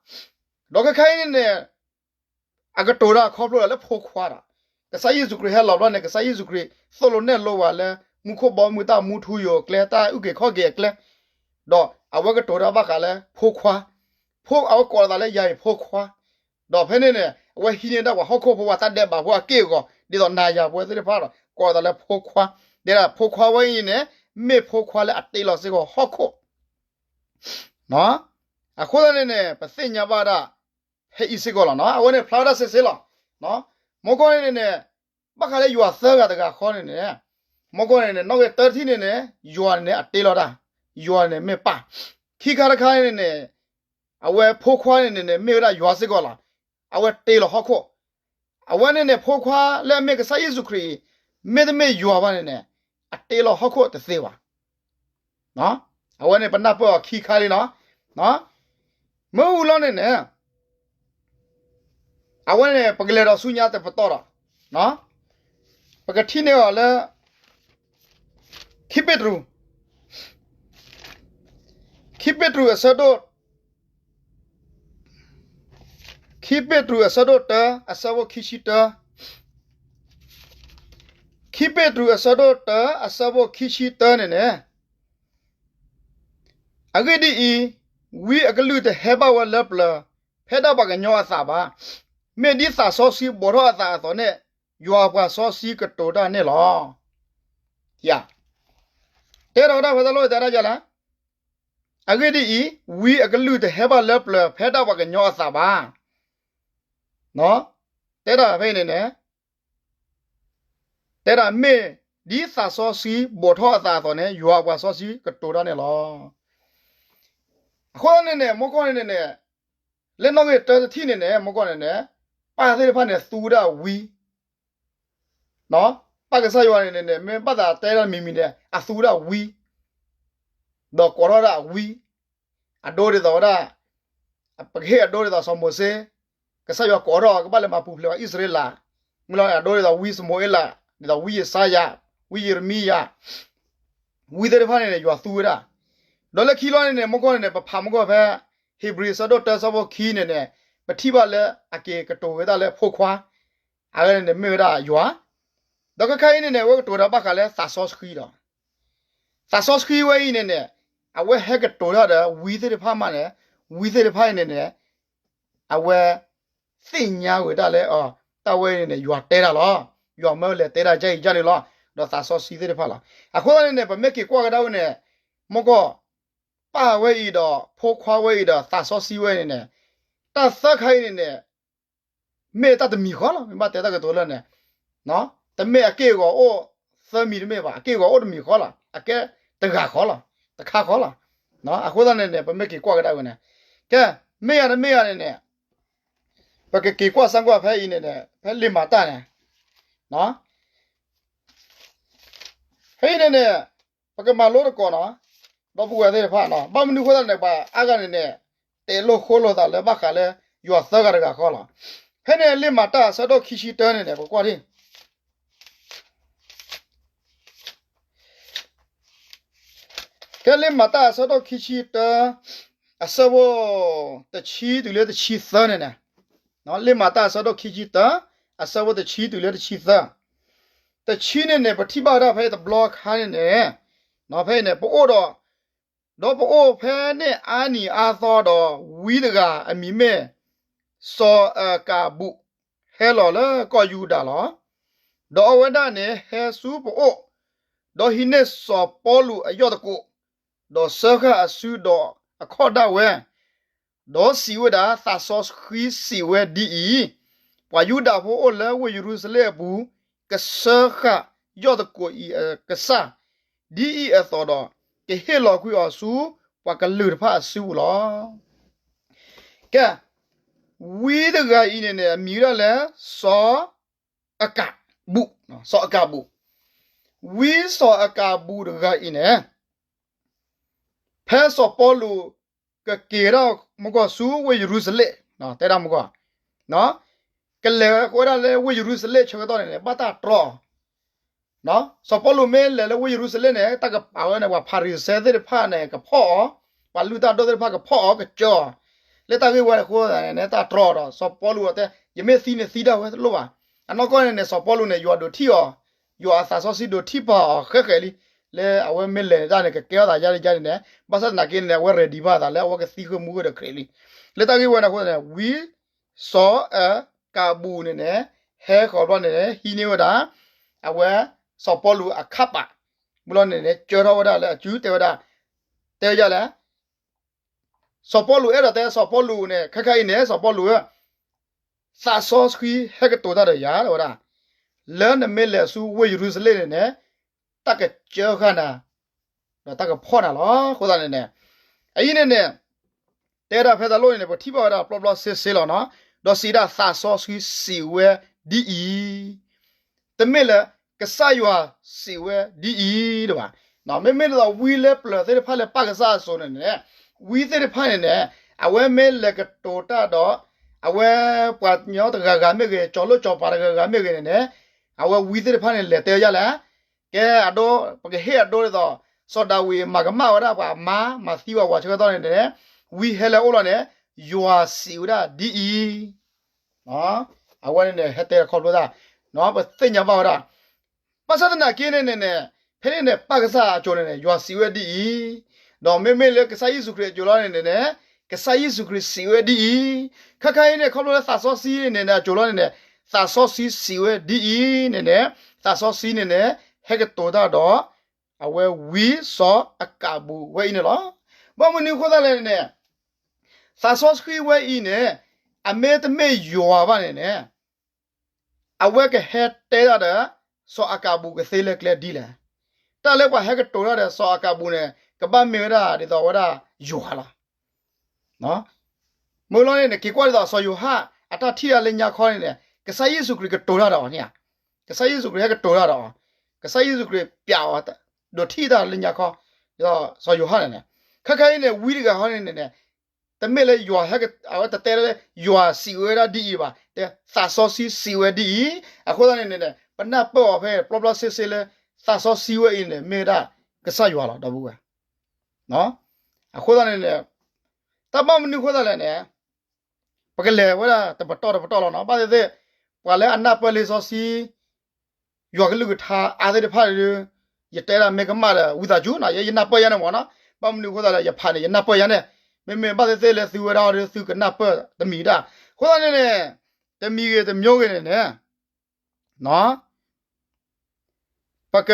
ဒီးခဲခါအံၤန့ၣ်န့ၣ် အကတိၤတၢ်ခီဖျိသးလၢဖိခွါဒီး ကစၢ်ယ့ၣ်ၡူးခရံာ်ဟဲလီၤဘျီန့ၣ် ကစၢ်ယ့ၣ်ၡူးခရံာ်သိၣ်လိနဲၣ်လိပှၤလၢ မူခိၣ်ဘီမုၢ်တၢ်မူထူယိာ်အကျဲ တၢ်အုၣ်က့ၤခီၣ်က့ၤအကျဲ, ဒီးအဝဲကတိၤတၢ်ဘၣ်ဃးလၢဖိခွါ, ဖိအဝဲကိးလီၤသးလၢယၤအံၤဖိခွါ, ဒီးဖဲန့ၣ်န့ၣ် အဝဲဟံးန့ၢ်ဒၣ်ပှၤဟီၣ်ခိၣ်ဖိ ပှၤတၢ်ဒဲးဘးဖိအက့ၢ်အဂီၤ ဒ်သိးနၤယၤပဝဲသ့ၣ်တဖၣ်ဒီး ကိးလီၤသးလၢဖိခွါ, တဲဒၣ်ဖိခွါဝဲအံၤန့ၣ် မ့ၢ်ဖိခွါလၢအတ့လီၤစ့ၢ်ကီးဟီၣ်ခိၣ် အဃိသတးန့ၣ်န့ၣ် ပသ့ၣ်ညါဘၣ်ဒၣ် ဖဲအံၤစ့ၢ်ကီးလီၤနီၤ. အဝဲန့ၣ်ဖျါဝဲဒၣ်စ့စ့လီၤ. မိၢ်ကီၢ်န့ၣ်န့ၣ် ဘၣ်ဃးလၢယွၤသၢဂၤတဂၤဃီန့ၣ်န့ၣ် မိၢ်ကီၢ်န့ၣ်န့ၣ် နီၣ်ဂံၢ်တၢတထံၣ်န့ၣ်န့ၣ် ယွၤန့ၣ်န့ၣ် အတ့လီၤတၢ်, ယွၤန့ၣ်မ့ၢ်ပၢ်, ခံခါတခါန့ၣ်န့ၣ် အဝဲဖိခွါန့ၣ်န့ၣ်န့ၣ် မ့ၢ်ဝဲဒၣ်ယွၤစ့ၢ်ကီးလီၤ. အဝဲတ့လီၤဟီၣ်ခိၣ်, အဝဲန့ၣ်န့ၣ် ဖိခွါလၢအမ့ၢ်ကစၢ်ယ့ၣ်ၡူးခရံာ်အံၤ မ့တမ့ၢ်ယွၤဘၣ်န့ၣ်န့ၣ် အတ့လီၤဟီၣ်ခိၣ်တသ့ဘၣ်. အဝဲန့ၣ်ပနၢ်ပၢၢ်အီၤခံခါလံနီၤ. မ့ၢ်အူလီၤန့ၣ်န့ၣ် အဝဲန့ၣ် ပကလဲၤဒီးဆူညါတပတီၢ်ဒီး ပကထံၣ်န့ၢ်အီၤလၢ ခံပ့းတရူး, ခံပ့းတရူးအဆၢဒိၣ် ခံပ့းတရူးအဆၢဒိၣ်တၢ အဆၢဖိခံဆံတၢ, ခံပ့းတရူးအဆၢဒိၣ်တၢ အဆၢဖိခံဆံတၢန့ၣ်န့ၣ် အဂ့ၢ်ဒ်အံၤ, ဝံအကလုၢ်တဟဲဘၣ်ဝဲလၢပျၢၤ ဖဲဒၣ်ပှၤကညီအသးဘၣ်. မ့ၢ်ဒ်သးစီဆှံဘိးထီၣ်အသးအသိးန့ၣ် ယွၤပှၤစီဆှံကတိၤတၢ်န့ၣ်လီၤ. ယၤ, တဲဒီးဝဲဒၣ်ဖဲတၢ်လီၢ်တဲဒၣ်ယၤလၢ အဂ့ၢ်ဒ်အံၤ, ဝံအကလုၢ်တဟဲဘၣ်လၢပျၢၤ ဖဲဒၣ်ပှၤကညီအသးဘၣ်. တဲဒၣ်ဖဲအံၤန့ၣ်န့ၣ် တဲဒၣ်မ့ၢ်ဒ်သးစီဆှံဘိးထီၣ်အသးအသိးန့ၣ် ယွၤပှၤစီဆှံကတိၤတၢ်န့ၣ်လီၤ. အဃိသတးန့ၣ်န့ၣ် မိၢ်ကီၢ်န့ၣ်န့ၣ် လၢနီၣ်ဂံၢ်တၢတထံၣ်န့ၣ်န့ၣ် မိၢ်ကီၢ်န့ၣ်န့ၣ် ပၢ်သ့ၣ်တဖၣ်န့ၣ်သူဝဲဒၣ်ဝံ ပၢ်ကစၢ်ယွၤန့ၣ်န့ၣ် မ့ၢ်ဘၣ်သးတဲဒၣ်မံၤမံၤန့ၣ် အသူဝဲဒၣ်ဝံ, ဒီးကိးထီၣ်ဒၣ်အဝံ, အဒိဒ်သိးဝဲဒၣ်, ပကဟ့ၣ်အဒိဒ်သိးစီၤမိၤၡ့, ကစၢ်ယွၤကိးထီၣ်ကဘၣ်လဲၤမၤပူၤဖျဲးအံၣ်စရ့လး, မ့ၢ်လီၤအဒိဒ်သိးဝံၡမူၤအ့လး, ဒ်သိးဝံယၡါယၤ, ဝံယံးရမံယၤ, ဝံသ့ၣ်တဖၣ်န့ၣ်န့ၣ် ယွၤသူဝဲဒၣ်. ဒီးလၢခံလီၤန့ၣ်န့ၣ် မိၢ်ကီၢ်န့ၣ်န့ၣ် ပဖးမိၢ်ကီၢ်ဖဲ ဧ့ၤဘြံၤအဆၢဒိၣ်တၢ အဆၢဖိခံန့ၣ်န့ၣ် ပထံၣ်ဘၣ်လၢအက့ၤကတိၤဝဲဒၣ်လၢဖိခွါ အဝဲန့ၣ်န့ၣ်မ့ၢ်ဝဲဒၣ်ယွၤ, ဒီးခဲခါအံၤန့ၣ်န့ၣ် အဝဲကတိၤတၢ်ဘၣ်ဃးလၢသးစီဆှံဒီး, သးစီဆှံဝဲအံၤန့ၣ်န့ၣ် အဝဲဟဲကတိၤတၢ်ဒီးဝံသ့ၣ်တဖၣ်မးန့ၣ်, ဝံသ့ၣ်တဖၣ်အံၤန့ၣ်န့ၣ် အဝဲ သ့ၣ်ညါဝဲဒၣ်လၢ တၢ်ဝဲအံၤန့ၣ်န့ၣ် ယွၤတဲတၢ်လီၤ. ယွၤမၢဝဲလဲၤတဲတၢ်ကၢ်အံၤကၢ်န့ၣ်လီၤ. ဒီးသးစီဆှံသ့ၣ်တဖၣ်လီၤ. အဃိသတးန့ၣ်န့ၣ် ပမ့ၢ်က့ၤကွၢ်ကဒါဝဲန့ၣ်, မိၢ်ကီၢ်, ပၢ်ဝဲအံၤဒီး ဖိခွါဝဲအံၤဒီးသးစီဆှံဝဲအံၤန့ၣ်န့ၣ်, တၢ်သၢခါအံၤန့ၣ်န့ၣ် မ့ၢ်တၢ်တမံၤဃီလီၤ. မ့ၢ်ဘၣ်တဲတၢ်ကတိၤလၢန့ၣ်, တမ့ၢ်အက့ၢ်အဂီၤအိၣ်သၢမံၤတမ့ၢ်ဘၣ်, အက့ၢ်အဂီၤအိၣ်တမံၤဃီလီၤ. အကဲတဂၤဃီလီၤ. တခါဃီလီၤ. အဃိသတးန့ၣ်န့ၣ် ပမ့ၢ်က့ၤကွၢ်ကဒါဝဲန့ၣ်, ကဲ, မ့ၢ်ယၤတမ့ၢ်ယၤန့ၣ်န့ၣ်, ပကက့ၤကွၢ်စၢကွၢ်ဖဲအံၤန့ၣ်န့ၣ် ဖဲလံာ်မၤတၢ်န့ၣ်, ဖဲအံၤန့ၣ်န့ၣ် ပကမၤလိသကိးနီၤ, ဒီပုၢ်ဝဲၢ်သ့ၣ်တဖၣ်နီၤ, ဘၣ်မနုၤအဃိသတးန့ၣ် ပှၤအါဂၤန့ၣ်န့ၣ် တဲလိာ်ဃိလိာ်သးလၢဘၣ်ဃးလၢ ယွၤသၢဂၤတဂၤဃီလီၤ. ဖဲန့ၣ်လံာ်မၤတၢ်အဆၢဒိၣ်ခံဆံတၢန့ၣ်န့ၣ် ပကွၢ်ဒံး, ဖဲလံာ်မၤတၢ်အဆၢဒိၣ်ခံဆံတၢ အဆၢဖိ တဆံတုၤလၢတဆံသၢန့ၣ်န့ၣ်, လံာ်မၤတၢ်အဆၢဒိၣ်ခံဆံတၢ အဆၢဖိတဆံတုၤလၢတဆံသၢ, တဆံန့ၣ်န့ၣ် ပထံၣ်ဘၣ်ဝဲဒၣ်ဖဲအံၤတဘျီခါန့ၣ်န့ၣ်, ဖဲအံၤန့ၣ် ပအိၣ်ဒီး, ဒီးပအိၣ်ဖဲန့ၣ်အါနံၤအါသီဒီး ဝံတဂၤအမံၤမ့ၢ် စီၤအကးဘူး ဟဲလီၤလၢကီၢ်ယူဒၤလီၤ. ဒီးအဝဲဒၣ်န့ၣ်ဟဲဆူပအိၣ်, ဒီးဟံးန့ၢ်စီၤပီလူးအယီၢ်သကိး, ဒီးစၢဃာ်အစုဒီးအခီၣ်ဒၣ်ဝဲ, ဒီးစံးဝဲဒၣ်, သးစီဆှံစံးဝဲဒ်အံၤ, ပှၤယူဒၤဖိအိၣ်လၢဝ့ၢ်ယရူၤၡလ့ၣ်အပူၤ, ကစၢဃာ်ယီၢ်သကိးအံၤအကစၢ်, ဒ်အံၤအသိးဒီး, ကဟ့ၣ်လီၤကွံာ်အီၤဆူ ပှၤကလုာ်တဖၣ်အစုပူၤလီၤ. ကဲ, ဝံတဂၤအံၤန့ၣ်န့ၣ် အမံၤဝဲဒၣ်လၢ စီၤ အကးဘူၣ်, စီၤအကးဘူၣ်, ဝံစီၤအကးဘူၣ်တဂၤအံၤန့ၣ် ဖဲစီၤပီလူး ကက့ၤဒၣ်မုၢ်ကီၢ်ဆူဝ့ၢ်ယရူၤၡလ့ၣ်, တဲဒၣ်မုၢ်ကီၢ်, ကလဲၤဝဲဒၣ်လၢဝ့ၢ်ယရူၤၡလ့ၣ်ဆၢကတီၢ်န့ၣ်န့ၣ် ဘၣ်တၢ်တြီအီၤ, စီၤပီလူးမ့ၢ်လဲၤလၢဝ့ၢ်ယရူၤၡလ့ၣ်န့ၣ် တၢ်ကပာ်ဝဲန့ၣ် ပှၤဖၤရံၤၡဲသ့ၣ်တဖၣ်န့ၣ် ကဖီၣ်အီၤ, ပှၤလုၢ်တၢ်ဒိၣ်သ့ၣ်တဖၣ်ကဖီၣ်အီၤ ကစၢအီၤ, လၢတၢ်ဂ့ၢ်ဝဲန့ၣ်အဃိန့ၣ် တၢ်တြီအီၤဒီး စီၤပီလူးအတဲ ယမ့ၢ်သံန့ၣ်သံဒၣ်ဝဲတလိၣ်ဘၣ်, အနီၢ်ကီၢ်န့ၣ်န့ၣ် စီၤပီလူးန့ၣ် ယွၤဒိးထံၣ်အီၤ, ယွၤအသးစီဆှံဒိးထံၣ်ပာ်အီၤဃဲဃဲလံ, လၢအဝဲမ့ၢ်လဲၤတၢ်န့ၣ် ကကဲထီၣ်သးယါန့ၣ်ယါန့ၣ်န့ၣ် ဘၣ်ဆၣ်သနာ်က့န့ၣ် အဝဲ ready ဘၣ်သးလၢအဝဲကသံဃုာ်မူဃုာ်ဒီးခရံာ်လံ, လၢတၢ်ဂ့ၢ်ဝဲန့ၣ်အဃိန့ၣ် ဝံစီၤအကးဘူၣ်န့ၣ်န့ၣ် ဟဲဃီၤဘျီန့ၣ်န့ၣ် ဟံးန့ၢ်ဝဲဒၣ် အဝဲ စီၤပီလူးအခၣ်ပာ်, မ့ၢ်လီၤန့ၣ်န့ၣ် ကၢထီၣ်ဝဲဒၣ်လၢအစု တဲဝဲဒၣ်, တဲဝဲဒ်လဲၣ်, စီၤပီလူးအဲၣ်ဒိးတဲ စီၤပီလူးန့ၣ် ခဲခါအံၤန့ၣ် စီၤပီလူးဧၢ, သးစီဆှံဟဲကတိၤတၢ်ဒီးယၤ တဲဝဲဒၣ်, လၢနမ့ၢ်လဲၤဆူဝ့ၢ်ယရူၤၡလ့ၣ်န့ၣ်န့ၣ် တၢ်ကစၢဃာ်နၤ ဒီးတၢ်ကဖီၣ်နၤလီၤ. အဃိသတးန့ၣ်န့ၣ် အအံၤန့ၣ်န့ၣ် တဲဒၣ်ဖဲတၢ်လိၣ်န့ၣ်န့ၣ် ပထံၣ်ဘၣ်ဝဲဒၣ်ပျီပျီစ့စ့လီၤနီၤ, ဒီးစံးဒၣ်သးစီဆှံစံးဝဲဒ်အံၤ, တမ့ၢ်လၢ ကစၢ်ယွၤစံးဝဲဒ်အံၤတဘၣ်. မ့မ့ၢ်ဒ်သိးဝံလၢပျၢၤသ့ၣ်တဖၣ်လၢပၢ်ကစၢ်အစိၤန့ၣ်န့ၣ်, ဝံသ့ၣ်တဖၣ်န့ၣ်န့ၣ် အဝဲမ့ၢ်လဲၤကတိၤတၢ်ဒီး အဝဲပှၤကညီတဂၤဂၤမ့ၢ်ဂ့ၤ, ကၠီၤလိၣ်ကၠီၤပၤတဂၤဂၤမ့ၢ်ဂ့ၤန့ၣ်န့ၣ်, အဝဲဝံသ့ၣ်တဖၣ်န့ၣ် လဲၤတဲဝဲဒ်လဲၣ်, ကဲအဒိ ပကဟ့ၣ်အဒိဒ်သိး စီၤဒၤဝံးမၤကမၣ်ဝဲဒၣ်ပှၤမါမၤသံပှၤဂၤဆၢကတီၢ်န့ၣ်န့ၣ်, ဝံဟဲလၢအအိၣ်လီၤန့ၣ်, ယွၤစံးဝဲဒၣ်ဒ်အံၤ အဝဲန့ၣ်န့ၣ် ဟဲတဲခီဖျိတၢ်, ပသ့ၣ်ညါဘၣ်ဝဲဒၣ်, ဘၣ်ဆၣ်သနာ်က့န့ၣ်န့ၣ်န့ၣ်, ဖဲန့ၣ်န့ၣ် ပၢ်ကစၢ်အစိၤန့ၣ်န့ၣ် ယွၤစံးဝဲဒ်အံၤ, ဒီးမ့မ့ၢ်လၢကစၢ်ယ့ၣ်ၡူးခရံာ်အစိၤလီၤန့ၣ်န့ၣ်န့ၣ်, ကစၢ်ယ့ၣ်ၡူးခရံာ်စံးဝဲဒ်အံၤ, ခဲခါအံၤန့ၣ် ခီဖျိလၢသးစီဆှံန့ၣ်န့ၣ် အစိၤလီၤန့ၣ်န့ၣ်, သးစီဆှံစံးဝဲဒ်အံၤန့ၣ်န့ၣ်, သးစီဆှံန့ၣ်န့ၣ် ဟဲကတိၤတၢ်ဒီး အဝဲဝံစီၤအကးဘူၣ်ဝဲအံၤန့ၣ်လီၤ. ဘၣ်မနုၤအဃိသတးလဲၣ်န့ၣ်န့ၣ်, သးစီဆှံဝဲအံၤန့ၣ် အမ့ၢ်တမ့ၢ်ယွၤဘၣ်န့ၣ်န့ၣ်, အဝဲကဟဲတဲတၢ်ဒီး စီၤအကးဘူၣ်ကသ့လၢကျဲဒ်လဲၣ်. တၢ်လၢပှၤဟဲကတိၤတၢ်ဒီးစီၤအကးဘူၣ်န့ၣ် ကဘၣ်မ့ၢ်ဝဲဒၣ်ဒ်သိးဝဲဒၣ်ယွၤလီၤ. မ့ၢ်လီၤန့ၣ်န့ၣ် က့ၤကွၢ်ဒ်သိးစီၤယိၤဟၣ်အတၢ်ထံၣ်တၢ်လၢညါခီန့ၣ်န့ၣ် ကစၢ်ယ့ၣ်ၡူးခရံာ်ကတိၤတၢ်ဒီးအီၤန့ၣ်ဧါ, ကစၢ်ယ့ၣ်ၡူးခရံာ်ဟဲကတိၤတၢ်ဒီးအီၤ, ကစၢ်ယ့ၣ်ၡူးခရံာ်ပျးအီၤ ဒိးထံၣ်တၢ်လၢညါခီ, ဒ်သိးစီၤယိၤဟၣ်န့ၣ်န့ၣ်, ခဲခါအံၤန့ၣ် ဝံတဂၤဃီန့ၣ်န့ၣ်န့ၣ်, တမ့ၢ်လၢယွၤဟဲက, အဝဲတတဲလၢ ယွၤစံးဝဲဒၣ်ဒ်အံၤဘၣ်, တဲသးစီဆှံစံးဝဲဒ်အံၤ, အဃိသတးန့ၣ်န့ၣ်န့ၣ် ပနၢ်ပၢၢ်အီၤဖဲပျီပျီစ့စ့လၢ သးစီဆှံဝဲအံၤန့ၣ် မ့ၢ်ဝဲဒၣ်ကစၢ်ယွၤလီၤ ဒီပုၢ်ဝဲၢ်. အဃိသတးန့ၣ်န့ၣ်, တၢ်ဘၣ်မနုၤအဃိသတးလဲၣ်န့ၣ်, ပကလဲၤဝဲဒၣ်တပတီၢ်တပတီၢ်လီၤနီၤ, ဘၣ်သ့ၣ်သ့ၣ်, ပှၤလၢအနၢ်ပၢၢ်လံာ်စီဆှံ ယွၤကလုၢ်ကထါအါသ့ၣ်တဖၣ်ဒီး, ယတဲဒၣ်မ့ၢ်ကမၣ်ဒီး ဝံသးစူၤနီၤ, ယဲယနၢ်ပၢၢ်ယါန့ၣ်မ့ၢ်နီၤ, ဘၣ်မနုၤအဃိသတးလဲၣ် ယဖးန့ၣ် ယနၢ်ပၢၢ်ယါန့ၣ်, မ့မ့ၢ်ဘၣ်သ့ၣ်သ့ၣ်လၢသုဝဲဒၣ်ဒီး သုကနၢ်ပၢၢ်တမံၤဒၣ်, အဃိသတးန့ၣ်န့ၣ်, တမံၤဂ့ၤတမံၤဂ့ၤန့ၣ်န့ၣ် ပက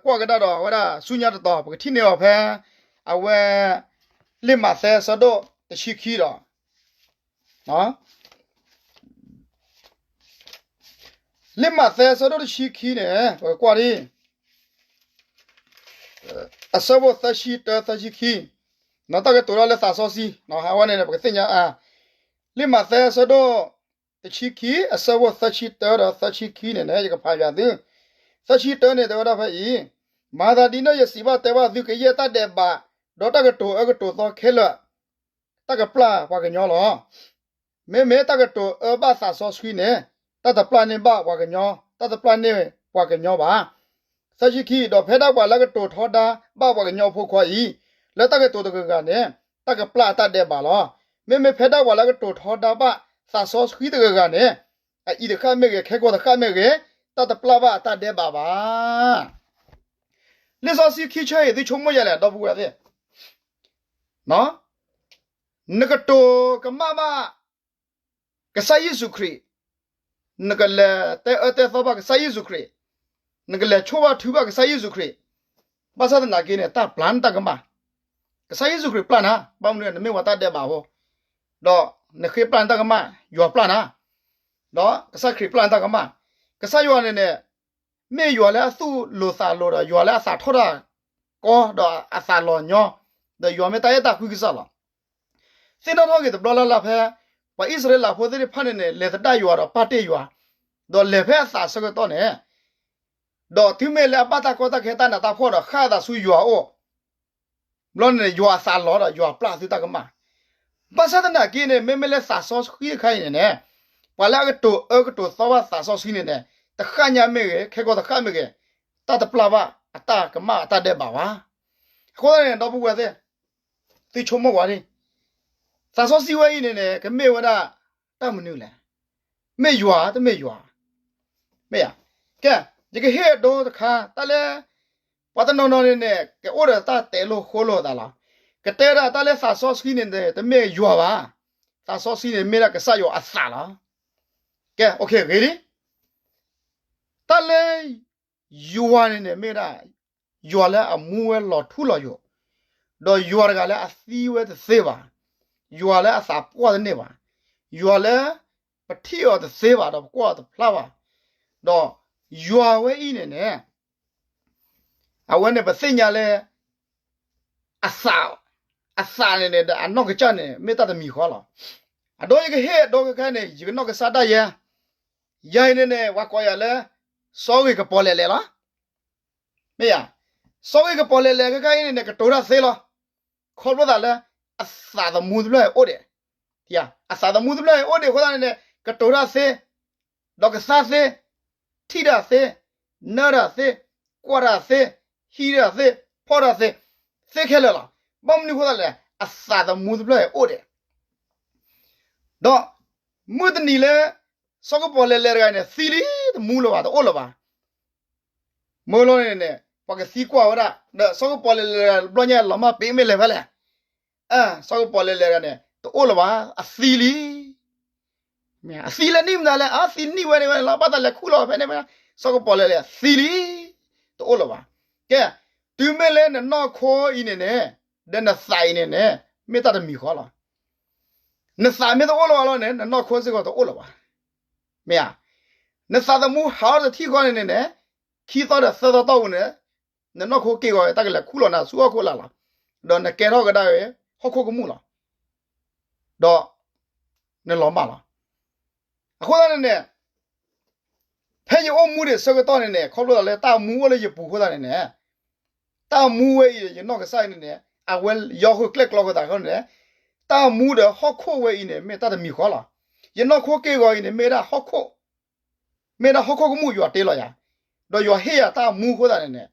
ကွၢ်ကဒါဒီးအဝဲဒၣ်ဆူညါတတီၤ, ပကထံၣ်န့ၢ်အီၤဖဲ အဝဲ လံာ်မးသဲအဆၢဒိၣ်တဆံခံဒီး, လံာ်မးသဲအဆၢဒိၣ်တဆံခံန့ၣ် ပကကွၢ်ဒ် အဆၢဖိသၢဆံတၢ သၢဆံခံ, တၢ်ကတိၤတၢ်လၢသးစီဆှံ, အဝဲန့ၣ် ပကသ့ၣ်ညါ, လံာ်မးသဲအဆၢဒိၣ်တဆံခံ အဆၢဖိသၢဆံတၢဒီးသၢဆံခံန့ၣ်န့ၣ် ယကဖးယၤသု, သၢဆံတၢန့ၣ် တဲဝဲဒၣ်ဖဲအံၤ, မၤသးဒ်န့ၣ် ယစံးဘၣ်တဲဘၣ်သု ကယဲၢ်တၢ်ဒဲးဘး, ဒီးတၢ်ကတိၤအၢကတိၤသီခဲလၢာ် တၢ်ကပျၢ်ပှၤကညီလီၤ. မ့မ့ၢ်တၢ်ကတိၤအၢဘၣ်သးစီဆှံန့ၣ်, တၢ်တပျၢ်န့ၢ်ဘၣ်ပှၤကညီ, တၢ်တပျၢ်န့ၢ်ပှၤကညီဘၣ်. သၢဆံခံ, ဒီးဖဲဒၣ်ပှၤလၢကတိၤထီဒါဘၣ်ပှၤကညီအဖိခွါအံၤ, လၢတၢ်ကတိၤတဂၤဂၤန့ၣ်, တၢ်ကပျၢ်အတၢ်ဒဲးဘးလီၤ. မ့မ့ၢ်ဖဲဒၣ်ပှၤလၢကတိၤထီဒါဘၣ်သးစီဆှံတဂၤဂၤန့ၣ်, အအံၤတဃၣ်မ့ၢ်ဂ့ၤ, ခဲကိာ်တဃၣ်မ့ၢ်ဂ့ၤ, တၢ်တပျၢ်ဘၣ်အတၢ်ဒဲးဘးဘၣ်. လံာ်စီဆှံခံဆၢအံၤ သုဆိကမိၣ်ယၤလဲၣ် ဒီပုၢ်ဝဲၢ်သ့ၣ်, နကတိၤကမၣ်ဘၣ် ကစၢ်ယ့ၣ်ၡူးခရံာ်, နကလဲၤတဲအၢတဲသီဘၣ်ကစၢ်ယ့ၣ်ၡူးခရံာ်, နကလဲၤဆိၣ်ဘၣ်ထုဘၣ်ကစၢ်ယ့ၣ်ၡူးခရံာ်, ဘၣ်ဆၣ်သနာ်က့န့ၣ် တၢ်ပျၢ်န့ၣ်တၢ်ကမၣ်, ကစၢ်ယ့ၣ်ၡူးခရံာ်ပျၢ်နၤ, ဘၣ်မနုၤနမ့ၢ်ပှၤတၢ်ဒဲးဘးဖိ, ဒီးနဃ့ပျၢ်န့ၢ်တၢ်ကမၣ်, ယွၤပျၢ်နၤ, ဒီးကစၢ်ခရံာ်ပျၢ်န့ၢ်တၢ်ကမၣ်. ကစၢ်ယွၤန့ၣ်န့ၣ် မ့ၢ်ယွၤလၢအသူၣ်လိၤသးလိၤဒီး ယွၤလၢအသးထီၣ်တၢ်ကီ ဒီးအသးလီၤညီ, ဒီးယွၤမ့ၢ်တၢ်အဲၣ်တၢ်ကွံကစၢ်လီၤ. သ့ၣ်နီၣ်ထီၣ်က့ၤတဘျီလၢ်လၢ်ဖဲ ပှၤအံၣ်စရ့လးဖိသ့ၣ်တဖၣ်န့ၣ်န့ၣ် လဲၤသဒၣ်ယွၤဒီးပာ်တ့ၢ်ယွၤ, ဒီးလဲၤဖဲအသးဆၢကတီၢ်န့ၣ်, ဒီးတုၤမ့ၢ်လၢအဘၣ်တၢ်ကီတၢ်ခဲတၢ်နးတၢ်ဖှီၣ်ဒီး ဃၣ်အသးဆူယွၤအအိၣ် ဘျီန့ၣ်န့ၣ် ယွၤအသးလီၤဒီး ယွၤပျၢ်သုတၢ်ကမၣ်. ဘၣ်ဆၣ်သနာ်က့န့ၣ် မ့မ့ၢ်လၢသးစီဆှံတခါအံၤန့ၣ်န့ၣ်, ပှၤလၢအကတိၤအၢကတိၤသီဘၣ်သးစီဆှံန့ၣ်န့ၣ်, တဃၣ်ညါမ့ၢ်ဂ့ၤ, ခဲကီတဃၣ်မ့ၢ်ဂ့ၤ, တၢ်တပျၢ်ဘၣ်အတၢ်ကမၣ်အတၢ်ဒဲးဘးဘၣ်. အဃိသတးန့ၣ် ဒီပုၢ်ဝဲၢ်သ့ၣ်, သုဆိကမိၣ်ကွၢ်ဒံး, သးစီဆှံဝဲအံၤန့ၣ်န့ၣ် ကမ့ၢ်ဝဲဒၣ်တၢ်မနုၤလဲၣ်. မ့ၢ်ယွၤတမ့ၢ်ယွၤ, မ့ၢ်ဧါ. ကဲ, ယကဟ့ၣ်အဒိတခါ, တၢ်လၢ ပှၤတနီၤနီၤန့ၣ်န့ၣ် ကအိၣ်ဒီးတၢ်တဲာ်လိာ်ဃိလိာ်သးလီၤ. ကတဲဒၣ်တၢ်လၢသးစီဆှံန့ၣ်န့ၣ် တမ့ၢ်ယွၤဘၣ်. သးစီဆှံန့ၣ်မ့ၢ်ဒၣ်ကစၢ်ယွၤအသးလီၤ. ကဲ, ဂ့ၤလံ. တၢ်လၢယွၤန့ၣ်န့ၣ် မ့ၢ်ဒၣ် ယွၤလၢအမူဝဲလီၤထူလီၤယိာ်, ဒီးယွၤတဂၤလၢအသံဝဲတသ့ဘၣ်, ယွၤလၢအသးပှၢ်တန့ၢ်ဘၣ်, ယွၤလၢပထံၣ်အီၤတသ့ဘၣ် ဒီးပကွၢ်အီၤတဖျါဘၣ်, ဒီးယွၤဝဲအံၤန့ၣ်န့ၣ် အဝဲန့ၣ်ပသ့ၣ်ညါလၢ အသး, အသးန့ၣ်န့ၣ် ဒီးအနီၢ်ကစၢ်န့ၣ် မ့ၢ်တၢ်တမံၤဃီလီၤ. အဒိ ယကဟ့ၣ်အဒိခဲခါန့ၣ် ယကနီၢ်ကစၢ်ဒၣ်ယဲ, ယၤအံၤန့ၣ်န့ၣ် ပှၤကိးယၤလၢ စီၤဂ့ၤကပီၤလဲၣ်လဲၣ်လီၤ. မ့ၢ်ဧါ. စီၤဂ့ၤကပီၤလဲၣ်လဲၣ်ခဲခါအံၤန့ၣ်န့ၣ် ကတိၤတၢ်သ့လီၤ. ခီဖျိသးလၢ အသးသမူတဖျၢၣ်အံၤအိၣ်ဒံး, အသးသမူတဖျၢၣ်အံၤအိၣ်ဒံးအဃိသတးန့ၣ်န့ၣ် ကတိၤတၢ်သ့, ဒီးကသါသ့, ထံၣ်တၢ်သ့, နၢတၢ်သ့, ကွၢ်တၢ်သ့, ဟံးတၢ်သ့, ဖီၣ်တၢ်သ့, သ့ခဲလၢာ်လီၤ. ဘၣ်မနုၤအဃိသတးလဲၣ်, အသးသမူတဖျၢၣ်အံၤအိၣ်ဒံး ဒီး မုၢ်တနံၤလၢ စီၤကပီၤလဲၣ်လဲၣ်တဂၤန့ၣ် သံလံ, တမူလၢၤဘၣ်, တအိၣ်လၢၤဘၣ်. မ့ၢ်လီၤန့ၣ်န့ၣ် ပှၤကသံကွၢ်ဝဲဒၣ်, ဒီးစီၤကပီၤလဲၣ်လဲၣ်တဂၤ ဘျီညါလီၤမၢ်ပ့ၤမ့ၢ်လဲၤဖဲလဲၣ်. စီၤကပီၤလဲၣ်လဲၣ်တဂၤန့ၣ် တအိၣ်လၢၤဘၣ်, အသံလံ. အသံလၢနံၣ်မနုၤလဲၣ်, အသံနံၣ်ဝဲန့ၣ်ဝဲန့ၣ်လီၤ, ဘၣ်သးလဲၤခူၣ်လီၤဖဲန့ၣ်ဝဲ, စီၤကပီၤလဲၣ်လဲၣ် သံလံ, တအိၣ်လၢၤဘၣ်. ကဲ, တုၤမ့ၢ်လၢနနီၢ်ခိအံၤန့ၣ်န့ၣ်, ဒီးနသးအံၤန့ၣ်န့ၣ်, မ့ၢ်တၢ်တမံၤဃီလီၤ. နသးမ့ၢ်တအိၣ်လၢၤဘၣ်လီၤန့ၣ် နနီၢ်ခိစ့ၢ်ကီးတအိၣ်လၢၤဘၣ်. မ့ၢ်ဧါ. နသးသမူဟးထီၣ်တထံၣ်ဃီန့ၣ်န့ၣ်န့ၣ်, ခံသီဒီးသၢသီတီၢ်ပူၤန့ၣ်, နနီၢ်ခိက့ၢ်ဂီၤ တၢ်ကလဲၤခူၣ်လီၤနၤဆူဟီၣ်ခိၣ်လာ်လီၤ. ဒီးနကဲထီၣ်ကဒါဝဲ ဟီၣ်ခိၣ်ကမူၣ်လီၤ. ဒီး နလီၤမၢ်လီၤ. အဃိသတးန့ၣ်န့ၣ်, ဖဲယအိၣ်မူဒံးဆၢကတီၢ်န့ၣ်န့ၣ် ခီဖျိသးလၢတၢ်မူအိၣ်လၢယပူၤအဃိသတးန့ၣ်န့ၣ်, တၢ်မူဝဲအံၤ ယနီၢ်ကစၢ်အံၤန့ၣ်န့ၣ် အဝဲယီဃုာ်ကျဲၣ်ကျီဃုာ်သးဃီန့ၣ်, တၢ်မူဒီးဟီၣ်ခိၣ်ဝဲအံၤန့ၣ် မ့ၢ်တၢ်တမံၤဃီလီၤ. ယနီၢ်ခိက့ၢ်ဂီၤအံၤန့ၣ် မ့ၢ်ဒၣ်ဟီၣ်ခိၣ်, မ့ၢ်ဒၣ်ဟီၣ်ခိၣ်ကမူၣ်ယွၤတ့လီၤယၤ, ဒီးယွၤဟ့ၣ်ယၤတၢ်မူအဃိသတးန့ၣ်န့ၣ်,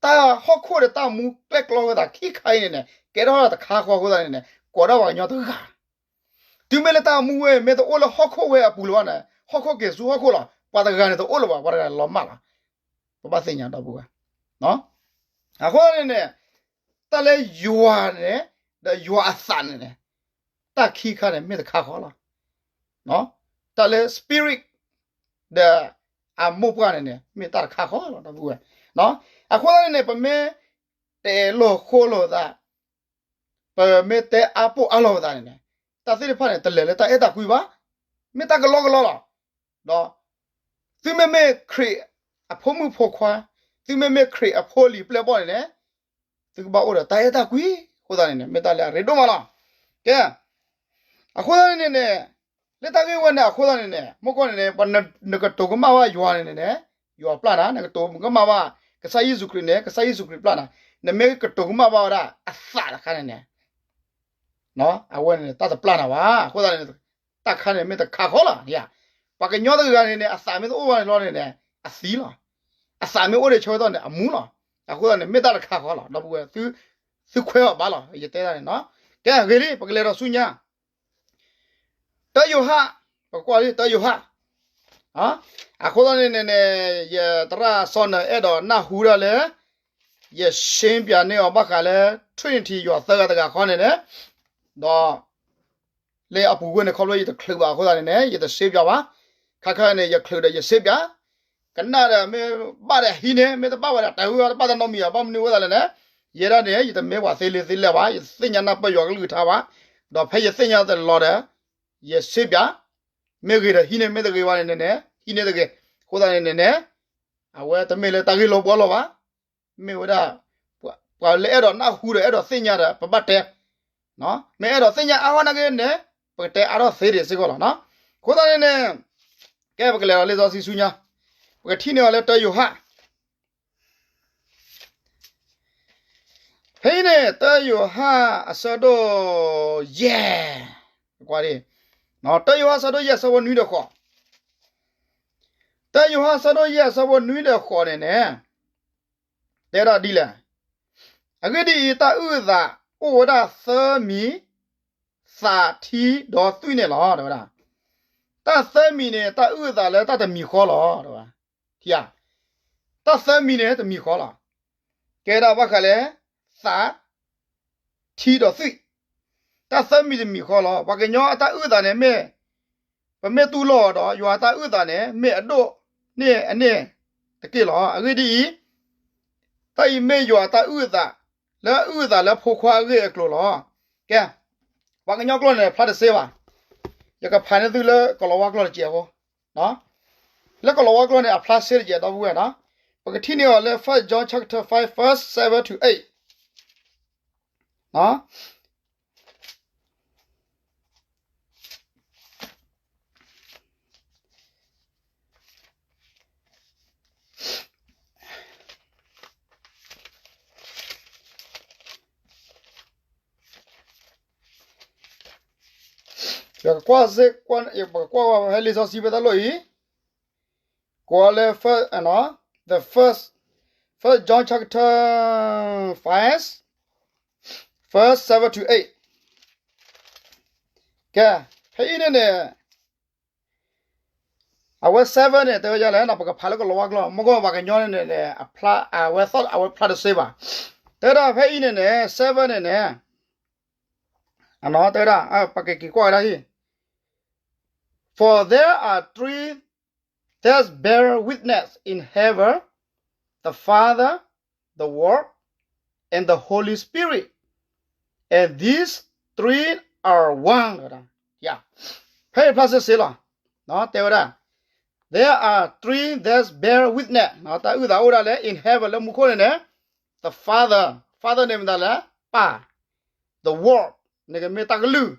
တၢ်ဟီၣ်ခိၣ်ဒီးတၢ်မူကျဲၣ်ကျီဃုာ်သးခံခါအံၤန့ၣ်န့ၣ် ကဲထီၣ်တခါဃီအဃိသတးန့ၣ်န့ၣ် ကိးထီၣ်ပှၤကညီတဂၤ တုၤမ့ၢ်လၢတၢ်မူဝဲ မ့ၢ်တအိၣ်လၢဟီၣ်ခိၣ်ဝဲအပူၤလၢၤဘၣ်န့ၣ် ဟီၣ်ခိၣ်က့ၤဆူဟီၣ်ခိၣ်လီၤ. ပှၤတဂၤန့ၣ်တအိၣ်လၢၤဘၣ်, ပှၤတဂၤန့ၣ်လီၤမၢ်လီၤ. ပဘၣ်သ့ၣ်ညါဒီပုၢ်ဝဲၢ်, အဃိန့ၣ်န့ၣ်, တၢ်လၢယွၤန့ၣ်, ဒီးယွၤအသးန့ၣ်န့ၣ်, တၢ်ခံခါန့ၣ် မ့ၢ်တခါဃီလီၤ. တၢ်လၢ spirit ဒီးအမိၢ်ပှၢ်န့ၣ်န့ၣ် မ့ၢ်တၢ်တခါဃီလီၤ ဒီပုၢ်ဝဲၢ်. အဃိသတးန့ၣ်န့ၣ် ပမ့ၢ်တဲလိာ်ဃိလိာ်သး, ပမ့ၢ်တဲအါပိာ်အါလီၤပသးန့ၣ်န့ၣ်, တၢ်သ့ၣ်တဖၣ်န့ၣ် တလဲၤလၢတၢ်အဲၣ်တၢ်ကွံဘၣ်, မ့ၢ်တၢ်ကလီကလီလီၤ. ဒီး သုမ့မ့ၢ်ခရံာ်အဖိမုၣ်ဖိခွါ, သုမ့မ့ၢ်ခရံာ်အဖိလံၤပျဲၢ်ဘီၣ်န့ၣ်န့ၣ်, သုကဘၣ်အိၣ်ဒီးတၢ်အဲၣ်တၢ်ကွံ, အဃိသတးန့ၣ်န့ၣ် မ့ၢ်တၢ်လၢအရ့ဒိၣ်မးလီၤ. ကဲ, အဃိသတးန့ၣ်န့ၣ်, လၢတၢ်ဂ့ၢ်ဝဲန့ၣ်အဃိသတးန့ၣ်န့ၣ်, မ့ၢ်ကွၢ်န့ၣ်န့ၣ် ပှၤနကတိၤကမၣ်ဘၣ်ယွၤန့ၣ်န့ၣ်, ယွၤပျၢ်နၤ, နကတိၤကမၣ်ဘၣ် ကစၢ်ယ့ၣ်ၡူးခရံာ်န့ၣ် ကစၢ်ယ့ၣ်ၡူးခရံာ်ပျၢ်နၤ, နမ့ၢ်ကတိၤကမၣ်ဘၣ်ဝဲဒၣ်အသးတခါန့ၣ်န့ၣ် အဝဲန့ၣ် တၢ်တပျၢ်နၤဘၣ်. အဃိသတးန့ၣ် တၢ်ခါန့ၣ်မ့ၢ်တခါဃီလီၤ. ပှၤကညီတဂၤန့ၣ်န့ၣ် အသးမ့ၢ်တအိၣ်ဘၣ်န့ၣ်လီၤန့ၣ်န့ၣ် အသံလီၤ. အသးမ့ၢ်အိၣ်ဒံးဆၢကတီၢ်န့ၣ် အမူလီၤ. အဃိသတးန့ၣ် မ့ၢ်တၢ်တခါဃီလီၤ ဒီပုၢ်ဝဲၢ်, သုခွဲးအီၤဘၣ်လီၤ ယတဲဒၣ်န့ၣ်နီၤ. ကဲ, ဂ့ၤလံ, ပကလဲၤဒီးဆူညါ တၢယိၤဟၣ်, ပကကွၢ်လံ တၢယိၤဟၣ်. အဃိသတးန့ၣ်န့ၣ်န့ၣ်, ယသရၣ်စီၤနၢၤအဲၣ်ဒိးနၢ်ဟူဒၣ်လၢ ယရှင်းပြန့ၢ်အီၤဘၣ်ဃးလၢ Trinity ယွၤသၢဂၤတဂၤဃီန့ၣ်န့ၣ်, ဒီး လၢအပူၤကွံာ်န့ၣ် ခီဖျိယတချုးဘၣ်အဃိသတးန့ၣ်န့ၣ် ယတရှင်းပြဘၣ်. ခါခါန့ၣ် ယချုးဒီးယရှင်းပြ ကနၣ်ဒီးမ့ၢ်ဘၣ်ဒီးဟံးန့ၢ်, မ့ၢ်တဘၣ်ဘၣ်ဒီးတၢ်ဝံၤတဘၣ်တနီတမံၤဘၣ်. ဘၣ်မနုၤအဃိသတးလဲၣ်န့ၣ်, ယဲဒၣ်န့ၣ် ယတမ့ၢ်ပှၤသ့လံာ်သ့လဲၢ်ဘၣ်, ယတသ့ၣ်ညါနၢ်ပၢၢ်ယွၤကလုၢ်ကထါဘၣ်. ဒီးဖဲယသ့ၣ်ညါတလီၤဒီး ယစ့ပၠး, မ့ၢ်ဂ့ၤဒီးဟံးန့ၢ် မ့ၢ်တဂ့ၤဘၣ်န့ၣ်န့ၣ် ဟံးန့ၢ်တဂ့ၤ. အဃိသတးန့ၣ်န့ၣ်န့ၣ် အဝဲတမ့ၢ်လၢတၢ်ဂ့ၢ်လီၤဘှီလီၤဘၣ်. မ့ၢ်ဝဲဒၣ် ပှၤလၢအဲၣ်ဒိးနၢ်ဟူဒီးအဲၣ်ဒိးသ့ၣ်ညါဒီး ပဘၣ်တဲ, မ့ၢ်အဲၣ်ဒိးသ့ၣ်ညါအါဂီၢ်နာ်က့န့ၣ် ပကတဲအါထီၣ်သ့ဒံးစ့ၢ်ကီးလီၤ. အဃိသတးန့ၣ်န့ၣ် ကဲပကလဲၤဒီးလံာ်စီဆှံဆူညါ, ပကထံၣ်န့ၢ်အီၤလၢတၢယိၤဟၣ် ဖဲအံၤန့ၣ် တၢယိၤဟၣ်အဆၢဒိၣ်ယဲၢ်, တၢယိၤဟၣ်အဆၢဒိၣ်ယဲၢ်အဆၢဖိနွံဒီးဃိး, တၢယိၤဟၣ်အဆၢဒိၣ်ယဲၢ်အဆၢဖိနွံဒီးဃိးန့ၣ်န့ၣ် တဲဒၣ်ဒ်လဲၣ်, အဂ့ၢ်ဒ်အံၤ, တၢ်အုၣ်အသးအိၣ်ဝဲဒၣ်သၢမံၤ, သး, ထံ, ဒီးသွံၣ်န့ၣ်လီၤ တဲဝဲဒၣ်. တၢ်သၢမံၤန့ၣ် တၢ်အုၣ်အသးလၢတၢ်တမံၤဃီလီၤ တဲဝဲ. တၢ်သၢမံၤန့ၣ်တမံၤဃီလီၤ. ကဲဒၣ်ဘၣ်ဃးလၢ သး, ထံဒီးသွံၣ်, တၢ်သၢမံၤတမံၤဃီလီၤ. ပှၤကညီအတၢ်အုၣ်အသးန့ၣ်မ့ၢ်, ပမ့ၢ်တူၢ်လိာ်အီၤဒီး ယွၤအတၢ်အုၣ်အသးန့ၣ် မ့ၢ်အဒိၣ်န့ၢ်အန့ၢ်တက့ၢ်လီၤ. အဂ့ၢ်ဒ်အံၤ, တၢ်အံၤမ့ၢ်ယွၤအတၢ်အုၣ်အသး လၢအအုၣ်အသးလၢဖိခွါအဂ့ၢ်အကျိၤလီၤ. ကဲ, ပှၤကညီကျိာ်န့ၣ် ဖျါတစ့ဘၣ်. ယကဖးန့ၢ်သုလၢကိၤလၤဝါကျိာ်တစဲးဖိ, လၢကိၤလၤဝါကျိာ်န့ၣ် အဖျါစ့တစဲး ဒီပုၢ်ဝဲၢ်နီၤ. ပကထံၣ်န့ၢ်အီၤလၢ First John chapter five verse seven to eight. ယကကွၢ်စ့ၢ်, ပကကွၢ်ဝဲဖဲလံာ်စီဆှံဖဲတၢ်လီၢ်အံၤ, ကွၢ်လၢ the first, First John chapter five, verse seven to eight. ကဲ, ဖဲအံၤန့ၣ်န့ၣ် အဝဲ seven န့ၣ် တဲဝဲဒ်လဲၣ်, ပကဖးလၢကိၤလၤဝါကျိာ်, မ့ၢ်ကီၢ်ပှၤကညီန့ၣ်န့ၣ် အဝဲသီၣ် အဝဲဖျါတစ့ဘၣ်. တဲဒၣ်ဖဲအံၤန့ၣ်န့ၣ် seven န့ၣ်န့ၣ်, တဲဝဲဒၣ်, ပကက့ၤကွၢ်ဝဲဒၣ်ဟံၣ်, For there are three that bear witness in heaven, the Father, the Word, and the Holy Spirit, and these three are one. ဖဲအံၤဖျါစ့ၢ်စ့ၢ်လီၤ, တဲဝဲဒၣ်, There are three that bear witness, တၢ်အုၣ်သးအိၣ်ဒၣ်လဲာ် in heaven လၢမူခိၣ်န့ၣ်န့ၣ်, the Father, Father န့ၣ်မ့ၢ်ဒၣ်လဲာ် ပၢ်, the Word န့ၣ်ကမ့ၢ်တၢ်ကလုၢ်,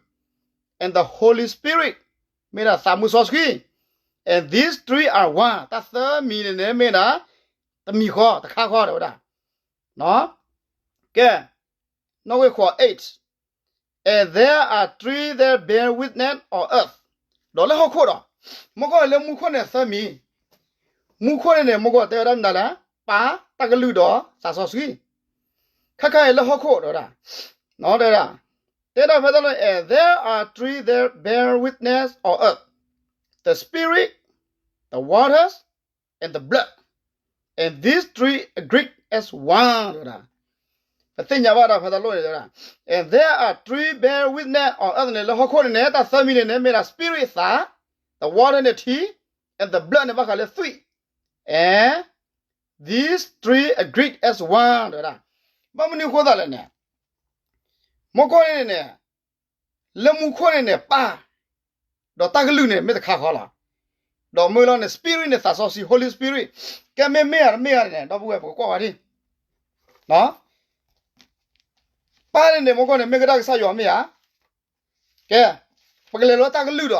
and the Holy Spirit မ့ၢ်ဒၣ်သးမူစီဆှံ, and these three are one, တၢ်သၢမံၤန့ၣ်န့ၣ် မ့ၢ်ဒၣ်တမံၤဃီ တခါဃီ တဲဝဲဒၣ်. ကဲ, နီၣ်ဂံၢ်ဃိး eight, And there are three that bear witness on earth, ဒီးလၢဟီၣ်ခိၣ်ဒီး, မ့ၢ်ကီၢ်လၢမူခိၣ်န့ၣ်သၢမံၤ, မူခိၣ်န့ၣ်န့ၣ် မ့ၢ်ကီၢ်တဲဝဲဒၣ်မနုၤလဲၣ်, ပၢ်, တၢ်ကလုၢ်ဒီး သးစီဆှံ, ခဲခါအံၤလၢဟီၣ်ခိၣ်တဲဝဲဒၣ်, တဲဝဲဒၣ်, တဲဒၣ်ဖဲတၢ်လီၢ်, And there are three that bear witness on earth, the Spirit, the waters, and the blood, and these three agree as one တဲဝဲဒၣ်. ပသ့ၣ်ညါဘၣ်ဒီးဖဲတၢ်လီၢ်န့ၣ်တဲဝဲဒၣ်, And there are three bear witness on earth န့ၣ် လၢဟီၣ်ခိၣ်န့ၣ်န့ၣ် တၢ်သၢမံၤန့ၣ်န့ၣ် မ့ၢ်ဒၣ် spirit သး, the water န့ၣ်ထံ, and the blood န့ၣ်ဘၣ်ဃးလၢသွံၣ်, and these three agree as one တဲဝဲဒၣ်. ဘၣ်မနုၤအဃိသတးလဲၣ်န့ၣ်, မ့ၢ်ကီၢ်န့ၣ်န့ၣ် လၢမူခိၣ်န့ၣ်န့ၣ် ပၢ်, ဒီးတၢ်ကလုၢ်န့ၣ် မ့ၢ်တခါဃီလီၤ. ဒီးမ့ၢ်လီၤန့ၣ် spirit န့ၣ် သးစီဆှံ Holy Spirit, ကဲမ့ၢ်မ့ၢ်ဧါတမ့ၢ်ဧါန့ၣ် ဒီပုၢ်ဝဲၢ်ပကကွၢ်ဝဲဒၣ်, ပၢ်န့ၣ်န့ၣ် မ့ၢ်ကီၢ်န့ၣ် မ့ၢ်ကဒၣ်ကစၢ်ယွၤမ့ၢ်ဧါ. ကဲ, ပကလဲၤလၢတၢ်ကလုၢ်ဒီး,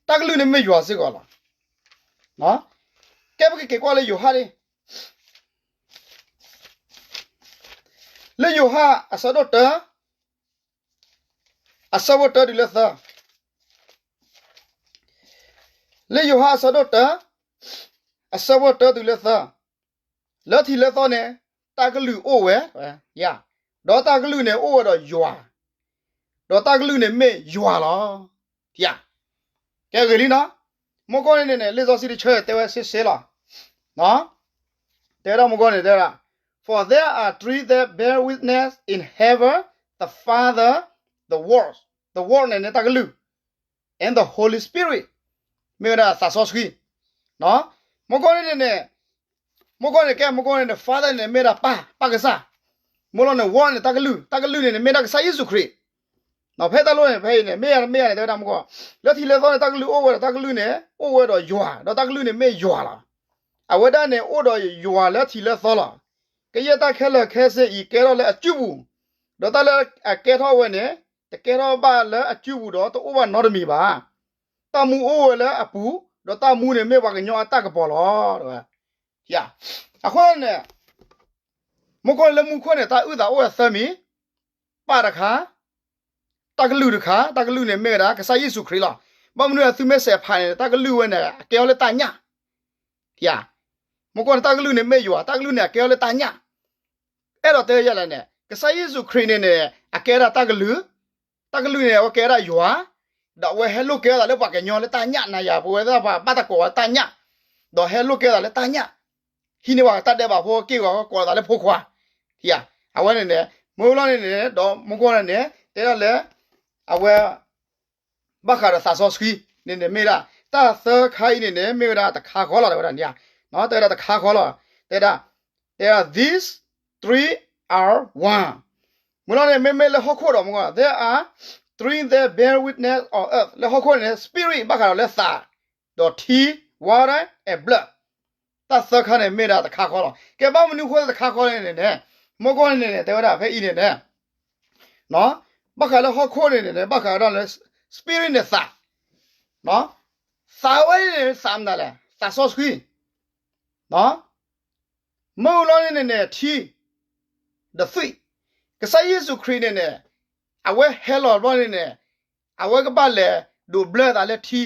တၢ်ကလုၢ်န့ၣ်မ့ၢ်ယွၤစ့ၢ်ကီးလီၤ. ကဲပကက့ၤကွၢ်လၢယိၤဟၣ်န့ၣ်, လၢယိၤဟၣ်အဆၢဒိၣ်တၢ အဆၢဖိတၢတုၤလၢသၢ, လၢယိၤဟၣ်အဆၢဒိၣ်တၢ အဆၢဖိတၢတုၤလၢသၢ, လၢထံးလၢသီန့ၣ် တၢ်ကလုၢ်အိၣ်ဝဲ, ဒီးတၢ်ကလုၢ်န့ၣ်အိၣ်ဝဲဒီးယွၤ, ဒီးတၢ်ကလုၢ်န့ၣ်မ့ၢ်ယွၤလီၤ. ကဲဂ့ၤလံနီၤ, မ့ၢ်ကီၢ်န့ၣ်န့ၣ် လံာ်စီဆှံတဆၢတဲဝဲစ့ၢ်စ့ၢ်လီၤ. တဲဝဲဒၣ်မ့ၢ်ကီၢ်န့ၣ်တဲဝဲဒၣ်, For there are three that bear witness in heaven, the Father, the Word, the Word န့ၣ်န့ၣ်တၢ်ကလုၢ်, and the Holy Spirit မ့ၢ်ဝဲဒၣ်သးစီဆှံ, မ့ၢ်ကီၢ်န့ၣ်န့ၣ်, မ့ၢ်ကီၢ်န့ၣ်ကဲ မ့ၢ်ကီၢ်န့ၣ်န့ၣ် Father န့ၣ်မ့ၢ်ဒၣ်ပၢ်, ပၢ်ကစၢ်, မ့ၢ်လီၤန့ၣ် Word န့ၣ် တၢ်ကလုၢ်, တၢ်ကလုၢ်န့ၣ်န့ၣ် မ့ၢ်ဒၣ်ကစၢ်ယ့ၣ်ၡူးခရံာ်, ဖဲတၢ်လီၢ်န့ၣ် ဖဲအံၤန့ၣ် မ့ၢ်ဧါတမ့ၢ်ဧါန့ၣ် တဲဝဲဒၣ်မူကီၢ်, လၢထံလၢသီန့ၣ် တၢ်ကလုၢ်အိၣ်ဝဲဒီး တၢ်ကလုၢ်န့ၣ် အိၣ်ဝဲဒီးယွၤ, ဒီးတၢ်ကလုၢ်န့ၣ်မ့ၢ်ယွၤလီၤ. အဝဲဒၣ်န့ၣ် အိၣ်ဒီးယွၤလၢထံလၢသီလီၤ. ကယဲၢ်တၢ်ခဲလၢာ်ခဲဆ့အံၤ ကဲထီၣ်လၢအစုပူၤ, ဒီးတၢ်လၢအကဲထီၣ်ဝဲန့ၣ် တကဲထီၣ်ဘၣ်လၢအစုပူၤဒီး တအိၣ်ဘၣ်နီတမံၤဘၣ်. တၢ်မူအိၣ်ဝဲလၢအပူၤ, ဒီးတၢ်မူန့ၣ်မ့ၢ်ပှၤကညီအတၢ်ကပီၤလီၤ. အဃိန့ၣ် မူကီၢ်လၢမူခိၣ်န့ၣ် တၢ်အုၣ်သးအိၣ်ဝဲသၢမံၤ, ပၢ်တခါ, တၢ်ကလုၢ်တခါ, တၢ်ကလုၢ်န့ၣ်မ့ၢ်ဝဲဒၣ် ကစၢ်ယ့ၣ်ၡူးခရံာ်လီၤ. ဘၣ်မနုၤသုမ့ၢ်စဲးဖးန့ၣ် တၢ်ကလုၢ်ဝဲန့ၣ် အကဲအီၤလၢတၢ်ညၣ်, မူကီၢ်န့ၣ် တၢ်ကလုၢ်န့ၣ်မ့ၢ်ယွၤ, တၢ်ကလုၢ်န့ၣ်အကဲအီၤလၢတၢ်ညၣ်, အဲၣ်ဒိးတဲယဲလဲၣ်န့ၣ် ကစၢ်ယ့ၣ်ၡူးခရံာ်န့ၣ်န့ၣ် အကဲဒၣ်တၢ်ကလုၢ်, တၢ်ကလုၢ်န့ၣ် အဝဲကဲဒၣ်ယွၤ, ဒီးအဝဲဟဲလိာ်ကဲအသးလၢပှၤကညီလၢတၢ်ညၣ်နၤယၤ ပဝဲသ့ၣ်တဖၣ်ဘၣ်တၢ်ကိးဝဲတၢ်ညၣ်, ဒီးဟဲလိာ်ကဲအသးလၢတၢ်ညၣ်, ဟံးန့ၢ်ပှၤတၢ်ဒဲးဘးဖိက့ၢ်ဂီၤ ကိးအသးလၢဖိခွါ, အဝဲန့ၣ်န့ၣ် မ့ၢ်လီၤန့ၣ်န့ၣ် ဒီးမူကီၢ်န့ၣ်န့ၣ် တဲဒၣ်လၢ အဝဲ ဘၣ်ဃးဒီးသးစီဆှံန့ၣ်န့ၣ် မ့ၢ်ဒၣ် တၢ်သၢခါအံၤန့ၣ်န့ၣ် မ့ၢ်ဝဲဒၣ်တခါဃီလီၤ တဲဝဲဒၣ်န့ၣ်, တဲဝဲဒၣ်တခါဃီလီၤ, တဲဒၣ် တဲဒၣ် these three are one, မ့ၢ်လီၤန့ၣ် မ့မ့ၢ်လၢဟီၣ်ခိၣ်ဒီးမူကီၢ် there are three that bear witness on earth လၢဟီၣ်ခိၣ်န့ၣ်န့ၣ် spirit ဘၣ်ဃးဒီးလၢသး ဒီးထံ, water and blood, တၢ်သၢခါန့ၣ် မ့ၢ်ဒၣ်တခါဃီလီၤ. ကဲဘၣ်မနုၤဃိလၢတခါဃီန့ၣ်န့ၣ် မူကီၢ်န့ၣ်န့ၣ် တဲဝဲဒၣ်ဖဲအံၤန့ၣ်န့ၣ် ဘၣ်ဃးလၢဟီၣ်ခိၣ်န့ၣ်န့ၣ် ဘၣ်ဃးဝဲဒၣ်လၢ spirit န့ၣ်သး, သးဝဲန့ၣ်သးမနုၤလဲၣ် သးစီဆှံ, မ့ၢ်လီၤန့ၣ်န့ၣ်န့ၣ် ထံ, ဒီးသွံၣ်, ကစၢ်ယ့ၣ်ၡူးခရံာ်န့ၣ်န့ၣ် အဝဲဟဲလီၤဘျီန့ၣ်န့ၣ် အဝဲကဘၣ်လဲၤဒိးဘျၢသးလၢထံ,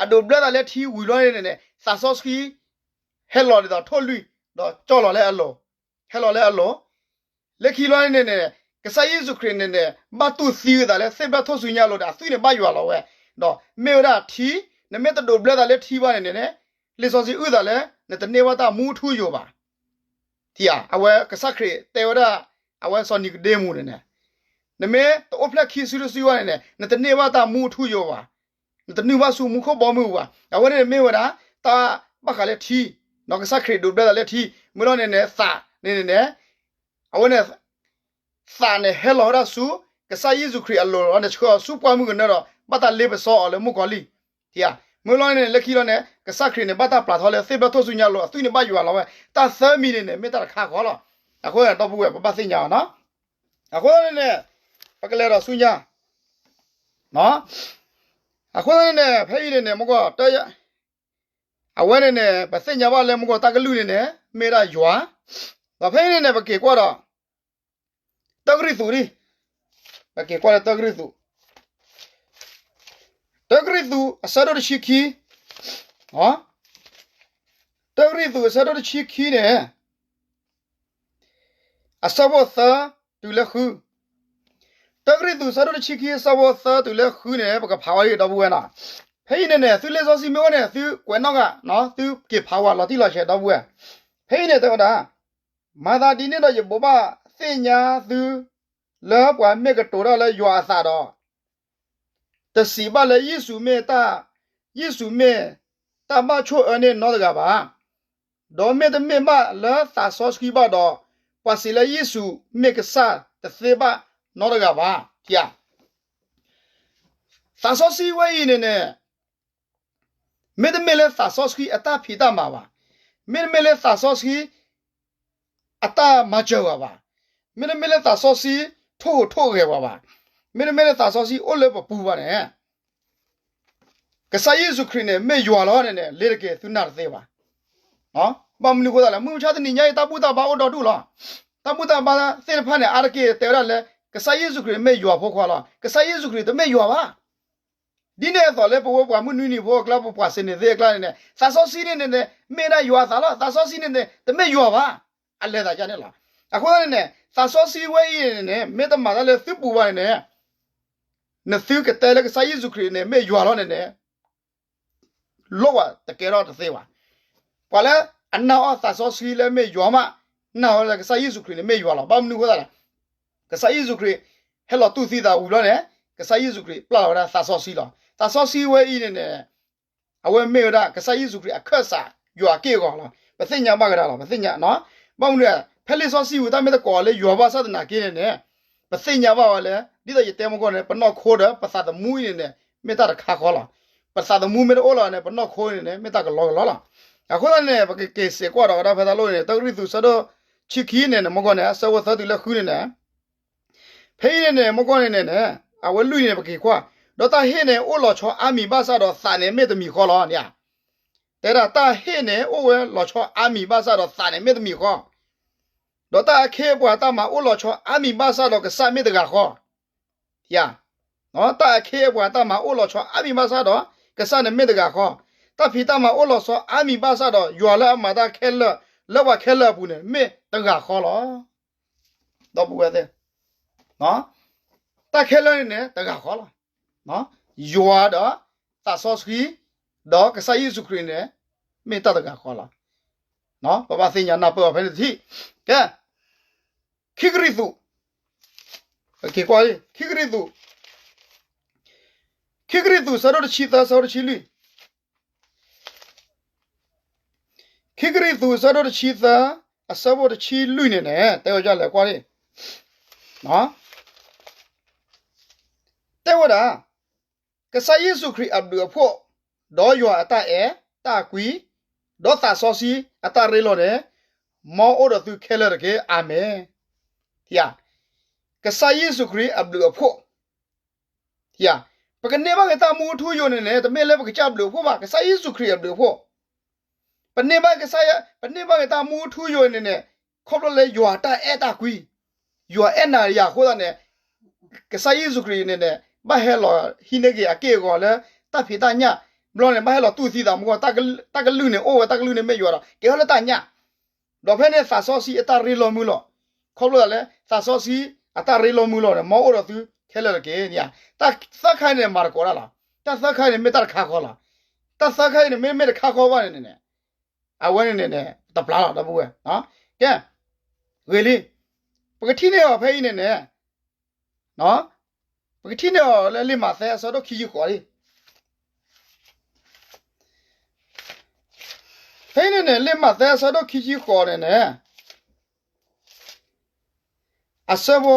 အဒိးဘျၢသးလၢထံဝံၤလီၤန့ၣ်န့ၣ် သးစီဆှံ ဟဲလီၤဒ်သိးထိၣ်လွံၢ် ဒီးကၠီလီၤလၢအလိၤ, ဟဲလီၤလၢအလိၤ, လၢခံလီၤန့ၣ်န့ၣ် ကစၢ်ယ့ၣ်ၡူးခရံာ်န့ၣ်န့ၣ် ဘၣ်တူၢ်သံဝဲသးလၢသ့ၣ်ဘျၢထူၣ်စုညါအလိၤဒီး အသွံၣ်န့ၣ်ဘၣ်ယွၤလီၤဝဲ, ဒီးမ့ၢ်ဝဲဒၣ်ထံ, နမ့ၢ်တဒိးဘျၢသးလၢထံဘၣ်န့ၣ်န့ၣ် လံာ်စီဆှံအုၣ်သးလၢ နတန့ၢ်ဘၣ်တၢ်မူအထူအယိာ်ဘၣ်. အဝဲကစၢ်ခရံာ်တဲဝဲဒၣ် အဝဲစီၤနံၤကဒ့မူန့ၣ်န့ၣ် နမ့ၢ်တအိၣ်ဖျဲၣ်ခံစုတစုဘၣ်န့ၣ်န့ၣ် နတန့ၢ်ဘၣ်တၢ်မူအထူအယိာ်ဘၣ်, နတနုာ်ဘၣ်ဆူမူခိၣ်ဘီမုၢ်ဘၣ်. အဝဲန့ၣ်မ့ၢ်ဝဲဒၣ် တၢ်ဘၣ်ဃးလၢထံ, ကစၢ်ခရံာ်ဒိးဘျၢသးလၢထံ, မ့ၢ်လီၤန့ၣ်န့ၣ် သးန့ၣ်န့ၣ်န့ၣ် အဝဲန့ၣ် သးန့ၣ်ဟဲလီၤဝဲဒၣ်ဆူ ကစၢ်ယ့ၣ်ၡူးခရံာ်အလိၤလီၤန့ၣ် ဆှၢအီၤဆူပှၢ်မုၢ်ကနၢဒီး ဘၣ်တၢ်လ့ပစီအီၤလၢမုၣ်ကီၤလံၢ်. မ့ၢ်လီၤန့ၣ် လၢခံလီၤန့ၣ် ကစၢ်ခရံာ်န့ၣ် ဘၣ်တၢ်ပျၢ်ထီၣ်လၢသ့ၣ်ဘျၢထူၣ်စုညါအလိၤ အသွံၣ်န့ၣ်ဘၣ်ယွၤလီၤဝဲ. တၢ်သၢမံၤန့ၣ်န့ၣ် မ့ၢ်တၢ်တခါဃီလီၤ. အဃိဒီပုၢ်ဝဲၢ် ပဘၣ်သ့ၣ်ညါအီၤနီၤ. အဃိန့ၣ်န့ၣ် ပကလဲၤဒီးဆူညါ အဃိန့ၣ်န့ၣ် ဖဲအံၤန့ၣ်န့ၣ် မ့ၢ်ကီၢ် အဝဲန့ၣ်န့ၣ် ပသ့ၣ်ညါဘၣ်လၢမ့ၢ်ကီၢ်တၢ်ကလုၢ်န့ၣ်န့ၣ် မ့ၢ်ဒၣ်ယွၤ, ဒီးဖဲအံၤန့ၣ်န့ၣ် ပက့ၤကွၢ်ဒီး တၢကရံၣ်သူးဒံး, ပက့ၤကွၢ်လၢတၢကရံၣ်သူး, တၢကရံၣ်သူး အဆၢဒိၣ်တဆံခံ, တၢကရံၣ်သူး အဆၢဒိၣ်တဆံခံန့ၣ် အဆၢဖိသၢတုၤလၢဃု, တၢကရံၣ်သူး အဆၢဒိၣ်တဆံခံ အဆၢဖိသၢတုၤလၢဃုန့ၣ် ပကဖးဝဲဒၣ်ဒီပုၢ်ဝဲၢ်နီၤ. ဖဲအံၤန့ၣ်န့ၣ် သုလံာ်စီဆှံမ့ၢ်အိၣ်န့ၣ် သုကွဲးနီၣ်ဂၤ, သုက့ၤဖးဝဲလီၤတံၢ်လီၤဆဲးဒီပုၢ်ဝဲၢ်. ဖဲအံၤန့ၣ်တဲဝဲဒၣ်, မၤသးဒ်န့ၣ်ဒီးယဘိးဘၣ်သ့ၣ်ညါသု လၢပှၤမ့ၢ်ကတိၤတၢ်လၢယွၤအသးဒီး တစံးဘၣ်လၢယ့ၣ်ၡူးမ့ၢ်တၢ်, ယ့ၣ်ၡူးမ့ၢ်တၢ်ဘၣ်ဆိၣ်အၢန့ၢ်နီတဂၤဘၣ်. ဒီးမ့တမ့ၢ်ဘၣ်လၢသးစီဆှံဘၣ်ဒီး ပှၤစံးလၢယ့ၣ်ၡူးမ့ၢ်ကစၢ်တသ့ဘၣ်နီတဂၤဘၣ်. သးစီဆှံဝဲအံၤန့ၣ်န့ၣ် မ့တမ့ၢ်လၢသးစီဆှံအတၢ်ဖံးတၢ်မၤဘၣ်, မ့တမ့ၢ်လၢသးစီဆှံ အတၢ်မၤစၢၤပှၤဘၣ်, မ့တမ့ၢ်လၢသးစီဆှံထိၣ်ဟူးထိၣ်ဂဲၤပှၤဘၣ်, မ့တမ့ၢ်လၢသးစီဆှံအိၣ်လၢပပူၤဘၣ်န့ၣ် ကစၢ်ယ့ၣ်ၡူးခရံာ်န့ၣ် မ့ၢ်ယွၤလီၤန့ၣ်န့ၣ် လ့ၤတက့ၤသုနၢ်တသ့ဘၣ်. ဘၣ်မနုၤဃိသတးလဲၣ်, မုၢ်မဆါတနံၤညါအံၤ တၢ်ဘူၣ်တၢ်ဘါအိၣ်ဒီဒူၣ်လီၤ. တၢ်ဘူၣ်တၢ်ဘါသ့ၣ်တဖၣ်န့ၣ် အါတက့ၢ်တဲဝဲဒၣ်လၢ ကစၢ်ယ့ၣ်ၡူးခရံာ်မ့ၢ်ယွၤဖိခွါလီၤ. ကစၢ်ယ့ၣ်ၡူးခရံာ်တမ့ၢ်ယွၤဘၣ်. ဒ်န့ၣ်အသိးလၢပဝဲပှၤမုၢ်နွံနံၤဖိအကျါ ပပှၤစ့န့ၣ်သ့ၣ်အကျါန့ၣ်န့ၣ် သးစီဆှံန့ၣ်န့ၣ်န့ၣ် မ့ၢ်ဒၣ်ယွၤအသးလီၤ. သးစီဆှံန့ၣ်န့ၣ် တမ့ၢ်ယွၤဘၣ်. အလဲၤသးဒ်န့ၣ်လီၤ. အဃိသတးန့ၣ်န့ၣ် သးစီဆှံဝဲအံၤန့ၣ်န့ၣ် မ့ၢ်တမၤတၢ်လၢသုပူၤဘၣ်န့ၣ်န့ၣ် နသုကတဲလၢကစၢ်ယ့ၣ်ၡူးခရံာ်န့ၣ် မ့ၢ်ယွၤလီၤန့ၣ်န့ၣ် လိၣ်ဝဲတကဲထီၣ်တသ့ဘၣ်. ပှၤလၢအနာ်အီၤသးစီဆှံလၢမ့ၢ်ယွၤမး နာ်ဝဲလၢကစၢ်ယ့ၣ်ၡူးခရံာ်န့ၣ်မ့ၢ်ယွၤလီၤ. ဘၣ်မနုၤအဃိသတးလဲၣ်, ကစၢ်ယ့ၣ်ၡူးခရံာ် ဟဲလီၤတူၢ်သံသးဝံၤလီၤန့ၣ် ကစၢ်ယ့ၣ်ၡူးခရံာ်ပျၢ်လီၤဝဲဒၣ်သးစီဆှံလီၤ. သးစီဆှံဝဲအံၤန့ၣ်န့ၣ် အဝဲမ့ၢ်ဝဲဒၣ်ကစၢ်ယ့ၣ်ၡူးခရံာ်အခၢၣ်စး ယွၤအက့ၢ်အဂီၤလီၤ. ပသ့ၣ်ညါဘၣ်ကဒါလီၤ. ပသ့ၣ်ညါ, ဘၣ်မနုၤလဲၣ်, ဖဲလံာ်စီဆှံဝံၤ တၢ်မ့ၢ်တကိးအီၤလၢယွၤဘၣ်ဆၣ်သနာ်က့န့ၣ်န့ၣ် ပသ့ၣ်ညါဘၣ်ဝဲလၢ ဒ်သိးယတဲမုၢ်ဂီၢ်န့ၣ် ပနီၢ်ခိဒီး ပသးသမူအံၤန့ၣ်န့ၣ် မ့ၢ်တၢ်တခါဃီလီၤ. ပသးသမူမ့ၢ်တအိၣ်လီၤန့ၣ် ပနီၢ်ခိန့ၣ်န့ၣ် မ့ၢ်တၢ်ကလီကလီလီၤ. အဃိသတးန့ၣ် ပကက့ၤစဲးကွၢ်ဒီးဝဲဒၣ်ဖဲတၢ်လိၣ်န့ၣ် တၢကရံၣ်သူး ဆၢဒိၣ်ဆံခံန့ၣ်န့ၣ် မုၢ်ဂီၢ်န့ၣ် အဆၢဖိသၢတုၤလၢဃုန့ၣ်န့ၣ် ဖဲအံၤန့ၣ်န့ၣ် မုၢ်ဂီၢ်န့ၣ်န့ၣ်န့ၣ် အဝဲလွံၢ်န့ၣ် ပက့ၤကွၢ်, ဒီးတၢ်ဟ့ၣ်န့ၣ် အိၣ်လီၤဆီအါမံၤဘၣ်ဆၣ်ဒီးသးန့ၣ်မ့ၢ်တမံၤဃီလီၤန့ၣ်ဧါ. တဲဒၣ်တၢ်ဟ့ၣ်န့ၣ် အိၣ်ဝဲလီၤဆီအါမံၤဘၣ်ဆၣ်ဒီးသးန့ၣ်မ့ၢ်တမံၤဃီ, ဒီးတၢ်အခ့အပှၤတၢ်မၤအိၣ်လီၤဆီအါမံၤဘၣ်ဆၣ်ဒီးကစၢ်မ့ၢ်တဂၤဃီ ဧါ. တၢ်အခ့အပှၤတၢ်မၤအိၣ်လီၤဆီအါမံၤဘၣ်ဆၣ်ဒီး ကစၢ်န့ၣ်မ့ၢ်တဂၤဃီ, တၢ်ဖံးတၢ်မၤအိၣ်လီၤဆီအါမံၤဘၣ်ဆၣ်ဒီး ယွၤလၢအမၤတၢ်ခဲလၢာ် လၢပှၤခဲလၢာ်အပူၤန့ၣ် မ့ၢ်တဂၤဃီလီၤ. ဒီပုၢ်ဝဲၢ်သ့ၣ်, တၢ်ခဲလၢာ်န့ၣ်န့ၣ် တဂၤဃီလီၤ. ယွၤဒီး သးစီဆှံ ဒီးကစၢ်ယ့ၣ်ၡူးခရံာ်န့ၣ် မ့ၢ်တၢ်တဂၤဃီလီၤ. ပဘၣ်သ့ၣ်ညါနၢ်ပၢၢ်အီၤဖဲန့ၣ်တထံၣ်. ကဲ, ခံကရံၣ်သူး, ခံကရံၣ်သူး, ခံကရံၣ်သူး ဆၢဒိၣ်တဆံသၢ ဆၢဖိတဆံလွံၢ်, ခံကရံၣ်သူး ဆၢဒိၣ်တဆံသၢ အဆၢဖိတဆံလွံၢ်န့ၣ်န့ၣ် တဲဝဲဒ်လဲၣ်ကွၢ်န့ၣ်, တဲဝဲဒၣ် ကစၢ်ယ့ၣ်ၡူးခရံာ်အဘျုးအဖှိၣ်, ဒီးယွၤအတၢ်အဲၣ်တၢ်ကွံ, ဒီးသးစီဆှံအတၢ်ရ့လိာ်န့ၣ်, မ်အအိၣ်ဒီးသုခဲလၢာ်တက့ၢ်. အၤမ့ၣ်. ကစၢ်ယ့ၣ်ၡူးခရံာ်အဘျုးအဖှိၣ်, ပကန့ၢ်ဘၣ်က့ၤတၢ်မူထူယိာ်န့ၣ်န့ၣ် တမ့ၢ်လၢပကစၢ်ဘျုးအဖှိၣ်ဘၣ်, ကစၢ်ယ့ၣ်ၡူးခရံာ်အဘျုးအဖှိၣ်. ပန့ၢ်ဘၣ်ကစၢ်, ပန့ၢ်ဘၣ်က့ၤတၢ်မူထူယိာ်န့ၣ်န့ၣ် ခီဖျိလၢယွၤတၢ်အဲၣ်တၢ်ကွံ, ယွၤအဲၣ်နၤယၤအဃိသတးန့ၣ် ကစၢ်ယ့ၣ်ၡူးခရံာ်န့ၣ်န့ၣ် ဘၣ်ဟဲလီၤဟံးန့ၢ်က့ၤအက့ၢ်အဂီၤလၢ တၢ်ဖံးတၢ်ညၣ်, ဘျီန့ၣ် ဘၣ်ဟဲလီၤတူၢ်သံသးမူကီၢ်, တၢ်ကလုၢ်န့ၣ်အိၣ်ဝဲ, တၢ်ကလုၢ်န့ၣ်မ့ၢ်ယွၤဒီး ကဲထီၣ်လၢတၢ်ညၣ်, ဒီးဖဲန့ၣ်သးစီဆှံအတၢ်ရ့လိာ်မုာ်လီၤ. ခီဖျိလၢ သးစီဆှံအတၢ်ရ့လိာ်မုာ်လီၤန့ၣ် မ်အအိၣ်ဒီးသုခဲလၢာ်တက့ၢ်န့ၣ်, တၢ်သၢခါအံၤန့ၣ် မၤသကိးတၢ်လီၤ. တၢ်သၢခါအံၤန့ၣ် မ့ၢ်တၢ်တခါဃီလီၤ. တၢ်သၢခါအံၤန့ၣ် မ့မ့ၢ်တခါဃီဘၣ်န့ၣ်န့ၣ် အဝဲန့ၣ်န့ၣ် တပျၢ်လီၤ ဒီပုၢ်ဝဲၢ်. ကဲ, ဂ့ၤလံ, ပကထံၣ်န့ၢ်အီၤဖဲအံၤန့ၣ်န့ၣ်, ပကထံၣ်န့ၢ်အီၤလၢလံာ်မးသဲအဆၢဒိၣ်ခံဆံဃိးလံ. ဖဲအံၤန့ၣ်န့ၣ် လံာ်မးသဲအဆၢဒိၣ်ခံဆံဃိးန့ၣ်န့ၣ် အဆၢဖိ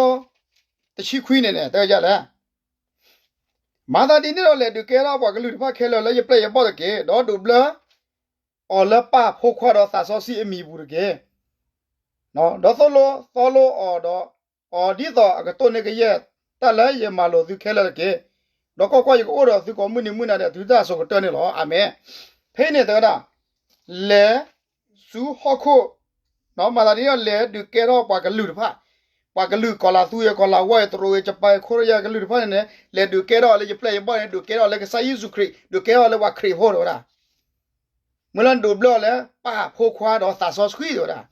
တဆံခွံန့ၣ်န့ၣ် တဲဝဲဒ်လဲၣ်, မၤသးဒ်န့ၣ်ဒီး လဲၤဒုးကဲထီၣ်ပှၤကလုာ်တဖၣ်ခဲလၢာ်လၢယပျဲၢ်ယဘီၣ်တက့ၢ်, ဒီးဒိးဘျၢ အီၤလၢပၢ်ဖိခွါဒီးသးစီဆှံအမံၤအပူၤတက့ၢ်. ဒီးသိၣ်လိသီလိအီၤဒီး အီၤဒ်သိးအကတိၢ်န့ၢ်ကယဲၢ်တၢ်လၢယမၤလိာ်သုခဲလၢာ်တက့ၢ်. ဒီးကွၢ်ကွၢ်, ယကအိၣ်ဒီးသုကိးမုၢ်နံၤမုၢ်နၤဒီး တုၤတၢ်အစိၤကတၢၢ်န့ၣ်လီၤ. အၤမ့ၣ်. ဖဲအံၤန့ၣ်တဲဝဲဒၣ်, လဲၤဆူဟီၣ်ခိၣ်, မၤသးဒ်န့ၣ်ဒီး လဲၤဒုးကဲထီၣ်ပှၤကလုာ်တဖၣ်, ပှၤကလုာ်ကီၤလၤသူအံၤ ကီၤလၤဝါအံၤ တရူးအံၤ ယပၤအံၤ ခိရံယါကလုာ်တဖၣ်န့ၣ်န့ၣ် လဲၤဒုးကဲထီၣ်အီၤလၢယပျဲၢ်ယဘီၣ်န့ၣ် ဒုးကဲထီၣ်အီၤလၢကစၢ်ယ့ၣ်ၡူးခရံာ်, ဒုးကဲထီၣ်အီၤလၢပှၤခရံာ်ဖိတဲဝဲဒၣ်. မ့ၢ်လၢနဒိးဘျၢအီၤလၢ ပၢ်ဖိခွါဒီးသးစီဆှံတဲဝဲဒၣ်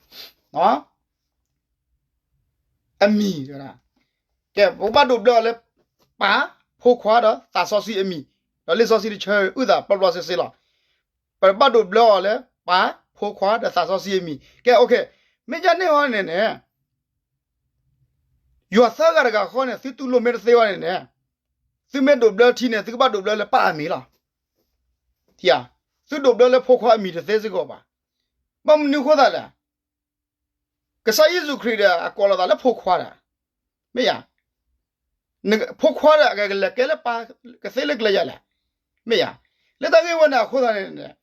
အမံၤတဲဝဲဒၣ်. ကဲ, ပကဘၣ်ဒိးဘျၢအီၤလၢ ပၢ်ဖိခွါဒီးသးစီဆှံအမံၤ, ဒီးလံာ်စီဆှံတဆၢအုၣ်သးပျီပျီစ့စ့လီၤ. ပဘၣ်ဒိးဘျၢအီၤလၢ ပၢ်ဖိခွါဒီးသးစီဆှံအမံၤ. ကဲ, OK, မ့ၢ်ဒ်န့ၣ်အီၤန့ၣ်န့ၣ် ယွၤသၢဂၤတဂၤဃီန့ၣ် သုတူၢ်လိာ်မ့ၢ်တသ့ဘၣ်န့ၣ်န့ၣ်, သုမ့ၢ်ဒိးဘျၢထံန့ၣ် သုကဘၣ်ဒိးဘျၢလၢပၢ်အမံၤလီၤ. သုဒိးဘျၢလၢဖိခွါအမံၤတသ့စ့ၢ်ကီးဘၣ်. ဘၣ်မနုၤအဃိသတးလဲၣ်. ကစၢ်ယ့ၣ်ၡူးခရံာ်ဒီး အကိးလီၤသးလၢဖိခွါဒီး, မ့ၢ်ယါ, ဖိခွါဒီး အကလဲၤကဲလၢပၢ်ကသ့လၢကျဲယၤလဲၣ်. မ့ၢ်ယါ, လၢတၢ်ဂ့ၢ်ဝဲန့ၣ်အဃိသတးန့ၣ်န့ၣ်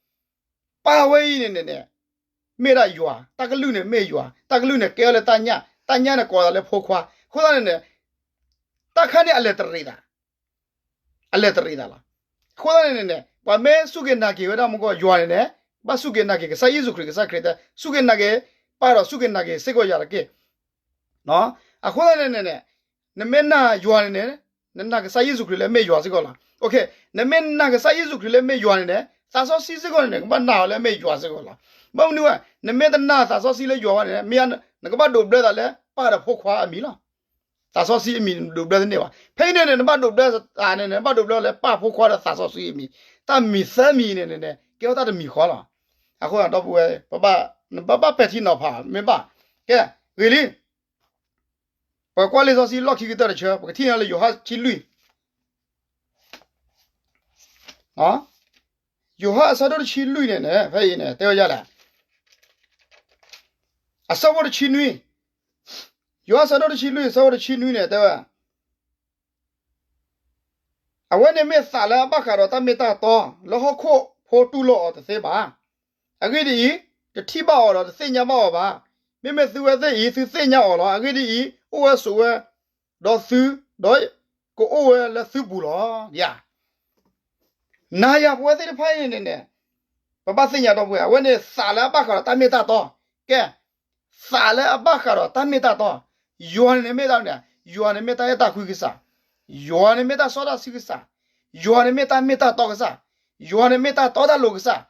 ပၢ်ဝဲအံၤန့ၣ်န့ၣ်န့ၣ် မ့ၢ်ဒၣ်ယွၤ, တၢ်ကလုၢ်န့ၣ်မ့ၢ်ယွၤ, တၢ်ကလုၢ်န့ၣ်ကဲထီၣ်လၢတၢ်ညၣ်, တၢ်ညၣ်န့ၣ်ကိးလီၤသးလၢဖိခွါ, အဃိသတးန့ၣ်န့ၣ် တၢ်ခါန့ၣ်အလဲၤတရံးသး, အလဲၤတရံးသးလီၤ. အဃိသတးန့ၣ်န့ၣ်န့ၣ် ပှၤမ့ၢ်စူၢ်က့ၤနာ်က့ၤဝဲဒၣ်မ့ၢ်ကီၢ်ယွၤန့ၣ်န့ၣ်, ဘၣ်စူၢ်က့ၤနာ်က့ၤ ကစၢ်ယ့ၣ်ၡူးခရံာ်, ကစၢ်ခရံာ်တဲ စူၢ်က့ၤနာ်က့ၤပၢ်ဒီးစူၢ်က့ၤနာ်က့ၤစ့ၢ်ကီးယၤတက့ၢ်. အဃိသတးန့ၣ်န့ၣ်န့ၣ် နမ့ၢ်နာ်ယွၤန့ၣ်န့ၣ် နနာ်ကစၢ်ယ့ၣ်ၡူးခရံာ်လၢမ့ၢ်ယွၤစ့ၢ်ကီးလီၤ. နမ့ၢ်နာ်ကစၢ်ယ့ၣ်ၡူးခရံာ်လၢမ့ၢ်ယွၤန့ၣ်န့ၣ် သးစီဆှံစ့ၢ်ကီးန့ၣ်န့ၣ် ကဘၣ်နာ်အီၤလၢမ့ၢ်ယွၤစ့ၢ်ကီးလီၤ. ဘၣ်မနုၤဘၣ်, နမ့ၢ်တနာ်သးစီဆှံလၢယွၤဘၣ်န့ၣ်န့ၣ် မ့ၢ်နကဘၣ်ဒိးဘျၢသးလၢပၢ်ဒီးဖိခွါအမံၤလီၤ. သးစီဆှံအမံၤနဒိးဘျၢတန့ၢ်ဘၣ်. ဖဲအံၤန့ၣ်န့ၣ် နဘၣ်ဒိးဘျၢသးန့ၣ်န့ၣ် နဘၣ်ဒိးဘျၢလၢပၢ်ဖိခွါဒီးသးစီဆှံအမံၤ, တၢ်မံၤသၢမံၤန့ၣ်န့ၣ်န့ၣ် ကဲထီၣ်တၢ်တမံၤဃီလီၤ. အဃိဒီပုၢ်ဝဲၢ်, ပဘၣ်ပဲာ်ထံနီၤဖး မ့ၢ်ဘၣ်. ကဲ, ဂ့ၤလံ. ပကွၢ်လံာ်စီဆှံလီၢ်ခံကတၢၢ်တဆၢ ပကထံၣ်န့ၢ်လၢယိၤဟၣ်ဆံလွံၢ်, ယိၤဟၣ်အဆၢဒိၣ်တဆံလွံၢ်န့ၣ်န့ၣ် ဖဲအံၤန့ၣ် တဲဝဲဒ်လဲၣ်. အဆၢဖိတဆံနွံ, ယိၤဟၣ်ဆၢဒိၣ်တဆံလွံၢ် ဆၢဖိတဆံနွံန့ၣ် တဲဝဲ အဝဲန့ၣ်မ့ၢ်သးလၢအဘၣ်ဃးဒီးတၢ်မ့ၢ်တၢ်တီ လၢဟီၣ်ခိၣ်ဖိတူၢ်လိာ်အီၤတသ့ဘၣ်. အဂ့ၢ်ဒ်အံၤ, တထံၣ်ဘၣ်အီၤဒီးတသ့ၣ်ညါဘၣ်အီၤဘၣ်. မ့မ့ၢ်သုဝဲသ့ၣ်အံၤ သုသ့ၣ်ညါအီၤလီၤ. အဂ့ၢ်ဒ်အံၤ, အိၣ်ဝဲဆိးဝဲဒီးသု, ဒီးကအိၣ်ဝဲလၢသုပူၤလီၤ. ယၤ နၤယၤပဝဲသ့ၣ်တဖၣ်အံၤန့ၣ်န့ၣ်, ပဘၣ်သ့ၣ်ညါဒီပုၢ်ဝဲၢ် အဝဲန့ၣ်သးလၢအဘၣ်ဃးဒီးတၢ်မ့ၢ်တၢ်တီ, ကဲ, သးလၢအဘၣ်ဃးဒီးတၢ်မ့ၢ်တၢ်တီ, ယွၤန့ၣ်မ့ၢ်ဒၣ်န့ၣ်, ယွၤန့ၣ်မ့ၢ်တၢ်အဲၣ်တၢ်ကွံကစၢ်, ယွၤန့ၣ်မ့ၢ်တၢ်စီတၢ်ဆှံကစၢ်, ယွၤန့ၣ်မ့ၢ်တၢ်မ့ၢ်တၢ်တီကစၢ်, ယွၤန့ၣ်မ့ၢ်တၢ်တီတၢ်လိၤကစၢ်,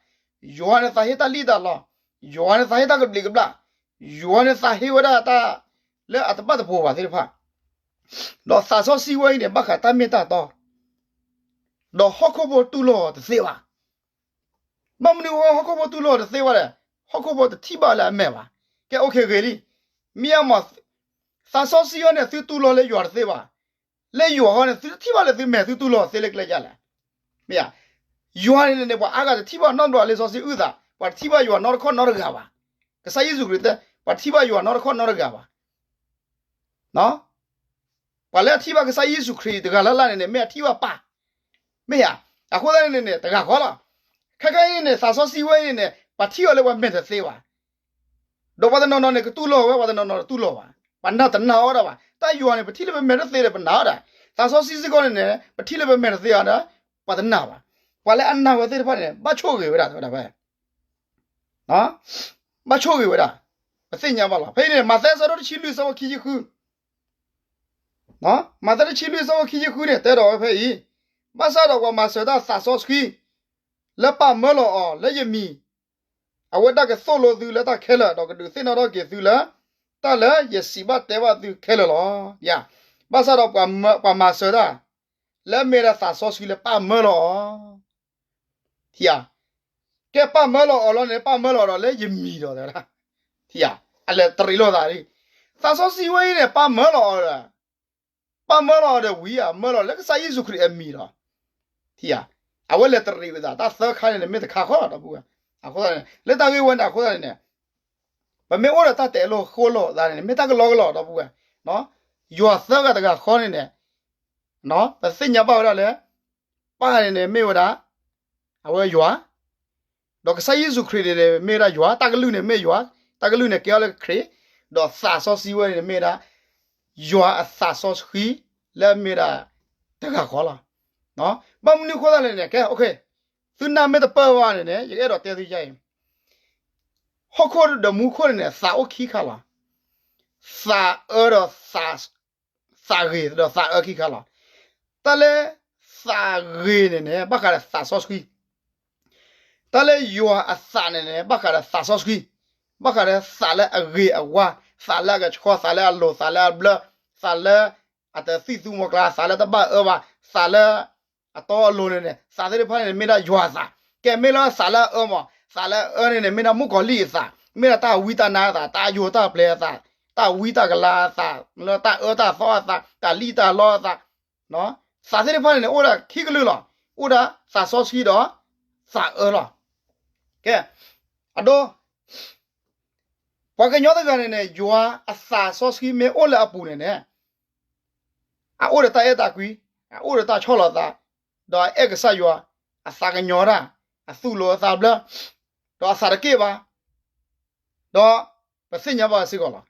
ယွၤန့ၣ်သးဟ့တၢ်လံၣ်တၢ်လီ, ယွၤန့ၣ်သးဟ့တၢ်ကဘျံးကဘျၣ်, ယွၤန့ၣ်သးဟ့ဝဲဒၣ်တၢ်လၢအတဘၣ်တပိၤဘၣ်သ့ၣ်တဖၣ်, ဒီးသးစီဆှံဝဲအံၤန့ၣ် ဘၣ်ဃးတၢ်မ့ၢ်တၢ်တီ, ဒီးဟီၣ်ခိၣ်ဖိတူၢ်လိာ်အီၤတသ့ဘၣ်. ဘၣ်မနုၤအဃိဟီၣ်ခိၣ်ဖိတူၢ်လိာ်အီၤတသ့ဘၣ်လဲၣ်, ဟီၣ်ခိၣ်ဖိတထံၣ်ဘၣ်လၢအမဲာ်ဘၣ်. ကဲ အိၣ်ခ့ဂ့ၤလံ, မ့ၢ်အမ့ၢ် သးစီဆှံအံၤန့ၣ် သုတူၢ်လိာ်လၢယွၤတသ့ဘၣ်, လၢယွၤဃီန့ၣ် သုတထံၣ်ဘၣ်လၢသုမဲာ်သုတူၢ်လိာ်သ့လၢကျဲယၤလဲၣ်. မ့ၢ်ဧါ, ယွၤန့ၣ်န့ၣ် ပှၤအါဂၤတထံၣ်ဘၣ်နီတဘျီလံာ်စီဆှံအုၣ်သး, ပှၤတထံၣ်ဘၣ်ယွၤနီတခီၣ်နီတဂၤဘၣ်. ကစၢ်ယ့ၣ်ၡူးခရံာ်တဲ, ပှၤတထံၣ်ဘၣ်ယွၤနီတခီၣ်နီတဂၤဘၣ်. ပှၤလၢအထံၣ်ဘၣ်ကစၢ်ယ့ၣ်ၡူးခရံာ်တဂၤလၢ်လၢ်န့ၣ်န့ၣ် မ့ၢ်အထံၣ်ဘၣ်ပၢ်, မ့ၢ်ဧါ, အဃိသတးန့ၣ်န့ၣ် တဂၤဃီလီၤ. ခဲခဲအံၤန့ၣ်န့ၣ် သးစီဆှံဝဲအံၤန့ၣ်န့ၣ် ပှၤထံၣ်အီၤလၢပှၤမဲာ်တသ့ဘၣ်, ဒီးပှၤတနီၤနီၤန့ၣ် ကတူၢ်လိာ်ဝဲ ပှၤတနီၤနီၤတတူၢ်လိာ်ဘၣ်, ပှၤနာ်တနာ်အီၤဒၣ်ဘၣ်. တၢ်ယွၤန့ၣ် ပထံၣ်လၢပမဲာ်တသ့ဒီး ပနာ်အီၤဒၣ်, သးစီဆှံစ့ၢ်ကီးန့ၣ်န့ၣ် ပထံၣ်လၢပမဲာ်တသ့အီၤဒီး ပှၤတနာ်ဘၣ်. ပှၤလၢအနာ်ဝဲသ့ၣ်တဖၣ်န့ၣ် ဘၣ်ဆိၣ်ဂ့ၤဝဲဒၣ် တဲဝဲဒၣ်ဝဲ ဘၣ်ဆိၣ်ဂ့ၤဝဲဒၣ်, ပသ့ၣ်ညါဘၣ်လီၤ. ဖဲအံၤန့ၣ် မးသဲဆၢဒိၣ်တဆံလွံၢ် ဆၢဖိခံဆံဃု, မးသဲတဆံလွံၢ် ဆၢဖိခံဆံဃုန့ၣ် တဲဒီးဝဲဖဲအံၤ, ဘၣ်ဆၣ်ဒီးပှၤမၤစၢၤတၢ်သးစီဆှံ လၢပာ်မၢလီၤအီၤလၢယမံၤ, အဝဲဒၣ်ကသိၣ်လိသုလၢတၢ်ခဲလၢာ် ဒီးကဒုးသ့ၣ်နီၣ်ထီၣ်က့ၤသုလၢ တၢ်လၢယစံးဘၣ်တဲဘၣ်သုခဲလၢာ်လီၤ. ယၤ, ဘၣ်ဆၣ်ဒီးပှၤမၤစၢၤတၢ် လၢအမ့ၢ်ဒၣ်သးစီဆှံလၢပာ်မၢလီၤအီၤ ထံဧါ, ကဲပာ်မၢလီၤအီၤလီၤန့ၣ် ပာ်မၢလီၤအီၤဒီးလၢယမံၤဒီး တဲဝဲဒၣ်, ထံဧါ, အလဲၤတရံးလိာ်သးလံ, သးစီဆှံဝဲအံၤန့ၣ် ပာ်မၢလီၤအီၤဒီး, ပာ်မၢလီၤအီၤဒီးဝံၤဧါ, မၢလီၤလၢကစၢ်ယ့ၣ်ၡူးခရံာ်အမံၤဒီး, ထံဧါ, အဝဲလဲၤတရံးဝဲသး တၢ်သၢခါန့ၣ်န့ၣ် မ့ၢ်တခါဃီလီၤ ဒီပုၢ်ဝဲၢ်, အဃိသတးန့ၣ် လၢတၢ်ဂ့ၢ်ဝဲန့ၣ် အဃိသတးန့ၣ်န့ၣ် ပမ့ၢ်အိၣ်ဒီးတၢ်တဲာ်လီၤဃိလီၤသးန့ၣ်န့ၣ် မ့ၢ်တၢ်ကလီကလီဒီပုၢ်ဝဲၢ်, ယွၤသၢဂၤတဂၤဃီန့ၣ်န့ၣ် ပသ့ၣ်ညါဘၣ်ဝဲဒၣ်လၢ ပၢ်န့ၣ်န့ၣ်မ့ၢ်ဝဲဒၣ် အဝဲယွၤ, ဒီးကစၢ်ယ့ၣ်ၡူးခရံာ်န့ၣ်န့ၣ် မ့ၢ်ဝဲဒၣ်ယွၤ, တၢ်ကလုၢ်န့ၣ်မ့ၢ်ယွၤ, တၢ်ကလုၢ်န့ၣ်ကဲအီၤလၢခရံာ်, ဒီးသးစီဆှံဝဲန့ၣ်မ့ၢ်ဝဲဒၣ် ယွၤအသးစီဆှံ လၢအမ့ၢ်ဒၣ်တဂၤဃီလီၤ. ဘၣ်မနုၤအဃိသတးလဲၣ်န့ၣ် ကဲ သုနၢ်မ့ၢ်တပၢၢ်ဘၣ်န့ၣ်န့ၣ် ယကအဲၣ်ဒိးတဲသုယါအံၤ, ဟီၣ်ခိၣ်ဒီးမူခိၣ်န့ၣ်န့ၣ် သးအိၣ်ခံခါလီၤ. သးအၢဒီး သးဂ့ၤဒီးသးအၢခံခါလီၤ. တၢ်လၢသးဂ့ၤန့ၣ်န့ၣ် ဘၣ်ဃးဒီးသးစီဆှံ, တၢ်လၢယွၤအသးန့ၣ်န့ၣ် ဘၣ်ဃးဒီးသးစီဆှံ, ဘၣ်ဃးဒီးသးလၢအဂ့ၤအဝါ, သးလၢအကဆှီ, သးလၢအလိၤ, သးလၢအဘျၢ, သးလၢအတသံၣ်သူမီၤကျါ, သးလၢတဘၣ်အၢဘၣ်, သးလၢအတီအလိၤန့ၣ်န့ၣ် သးသ့ၣ်တဖၣ်န့ၣ် မ့ၢ်ဒၣ်ယွၤအသး, ကဲမ့ၢ်လၢသးလၢအအၢမး, သးလၢအအၢန့ၣ်န့ၣ် မ့ၢ်ဒၣ်မုၣ်ကီၤလံၢ်အသး, မ့ၢ်ဒၣ်တၢ်ဝံတၢ်နါအသး, တၢ်ယိာ်တၢ်ပျဲအသး, တၢ်ဝံတၢ်ကလၤအသး, လၢတၢ်အၢတၢ်သီအသး, တၢ်လံၣ်တၢ်လီအသး, သးသ့ၣ်တဖၣ်န့ၣ်န့ၣ် အိၣ်ဒၣ်ခံကလုာ်လီၤ. အိၣ်ဒၣ်သးစီဆှံဒီးသးအၢလီၤ. ကဲ, အဒိ ပှၤကညီတဂၤန့ၣ်န့ၣ် ယွၤအသးစီဆှံမ့ၢ်အိၣ်လၢအပူၤန့ၣ်န့ၣ် အအိၣ်ဒီးတၢ်အဲၣ်တၢ်ကွံ, အအိၣ်ဒီးတၢ်ဆီၣ်လီၤသး, ဒီးအအဲၣ်ကစၢ်ယွၤ, အသးကညီၤတၢ်, အသူၣ်လီၤအသးဘျၢ, ဒီးအသးတက့ၢ်ဘၣ်, ဒီးပသ့ၣ်ညါဘၣ်စ့ၢ်ကီးလီၤ.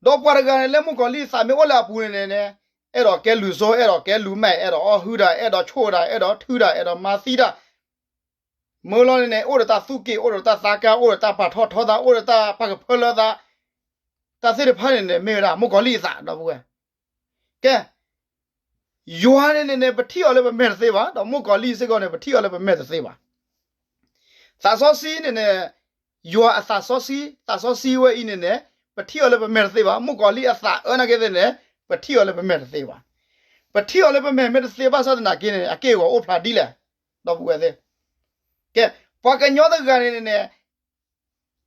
ဒီးပှၤတဂၤန့ၣ် လၢမုၣ်ကီၤလံၢ်သးမ့ၢ်အိၣ်လၢအပူၤန့ၣ်န့ၣ် အဲၣ်ဒိးကဲလူၤစိ, အဲၣ်ဒိးကဲလူၤမဲး, အဲၣ်ဒိးအီၣ်ဟုၣ်တၢ်, အဲၣ်ဒိးဆိၣ်တၢ်, အဲၣ်ဒိးထုတၢ်, အဲၣ်ဒိးမၤသံတၢ် မ့ၢ်လီၤန့ၣ်န့ၣ် အိၣ်ဒီးတၢ်သူၣ်က့ၣ်, အိၣ်ဒီးတၢ်သးကါ, အိၣ်ဒီးတၢ်ပာ်ထီၣ်ထီသး, အိၣ်ဒီးတၢ်ပာ်ကဖၢလၢသး, တၢ်သ့ၣ်တဖၣ်န့ၣ်န့ၣ် မ့ၢ်ဝဲဒၣ်မုၣ်ကီၤလံၢ်အသး ဒီပုၢ်ဝဲၢ်. ကဲ, ယွၤန့ၣ်န့ၣ်န့ၣ် ပထံၣ်အီၤလၢပမဲာ်တသ့ဘၣ်, ဒီးမုၣ်ကီၤလံၢ်စ့ၢ်ကီးန့ၣ် ပထံၣ်အီၤလၢပမဲာ်တသ့ဘၣ်. သးစီဆှံန့ၣ်န့ၣ်, ယွၤအသးစီဆှံ, သးစီဆှံဝဲအံၤန့ၣ်န့ၣ် ပထံၣ်အီၤလၢပမဲာ်တသ့ဘၣ်, မုၣ်ကီၤလံၢ်အသးအၢနာ်က့သ့ၣ်န့ၣ် ပထံၣ်အီၤလၢပမဲာ်တသ့ဘၣ်. ပထံၣ်အီၤလၢပမဲာ်မ့ၢ်တသ့ဘၣ်ဆၣ်သနာ်က့န့ၣ် အက့ၢ်အဂီၤအိၣ်ဖျါဒ်လဲၣ်, ဒီပုၢ်ဝဲၢ်သ့ၣ်. ကဲ, ပှၤကညီတဂၤန့ၣ်န့ၣ်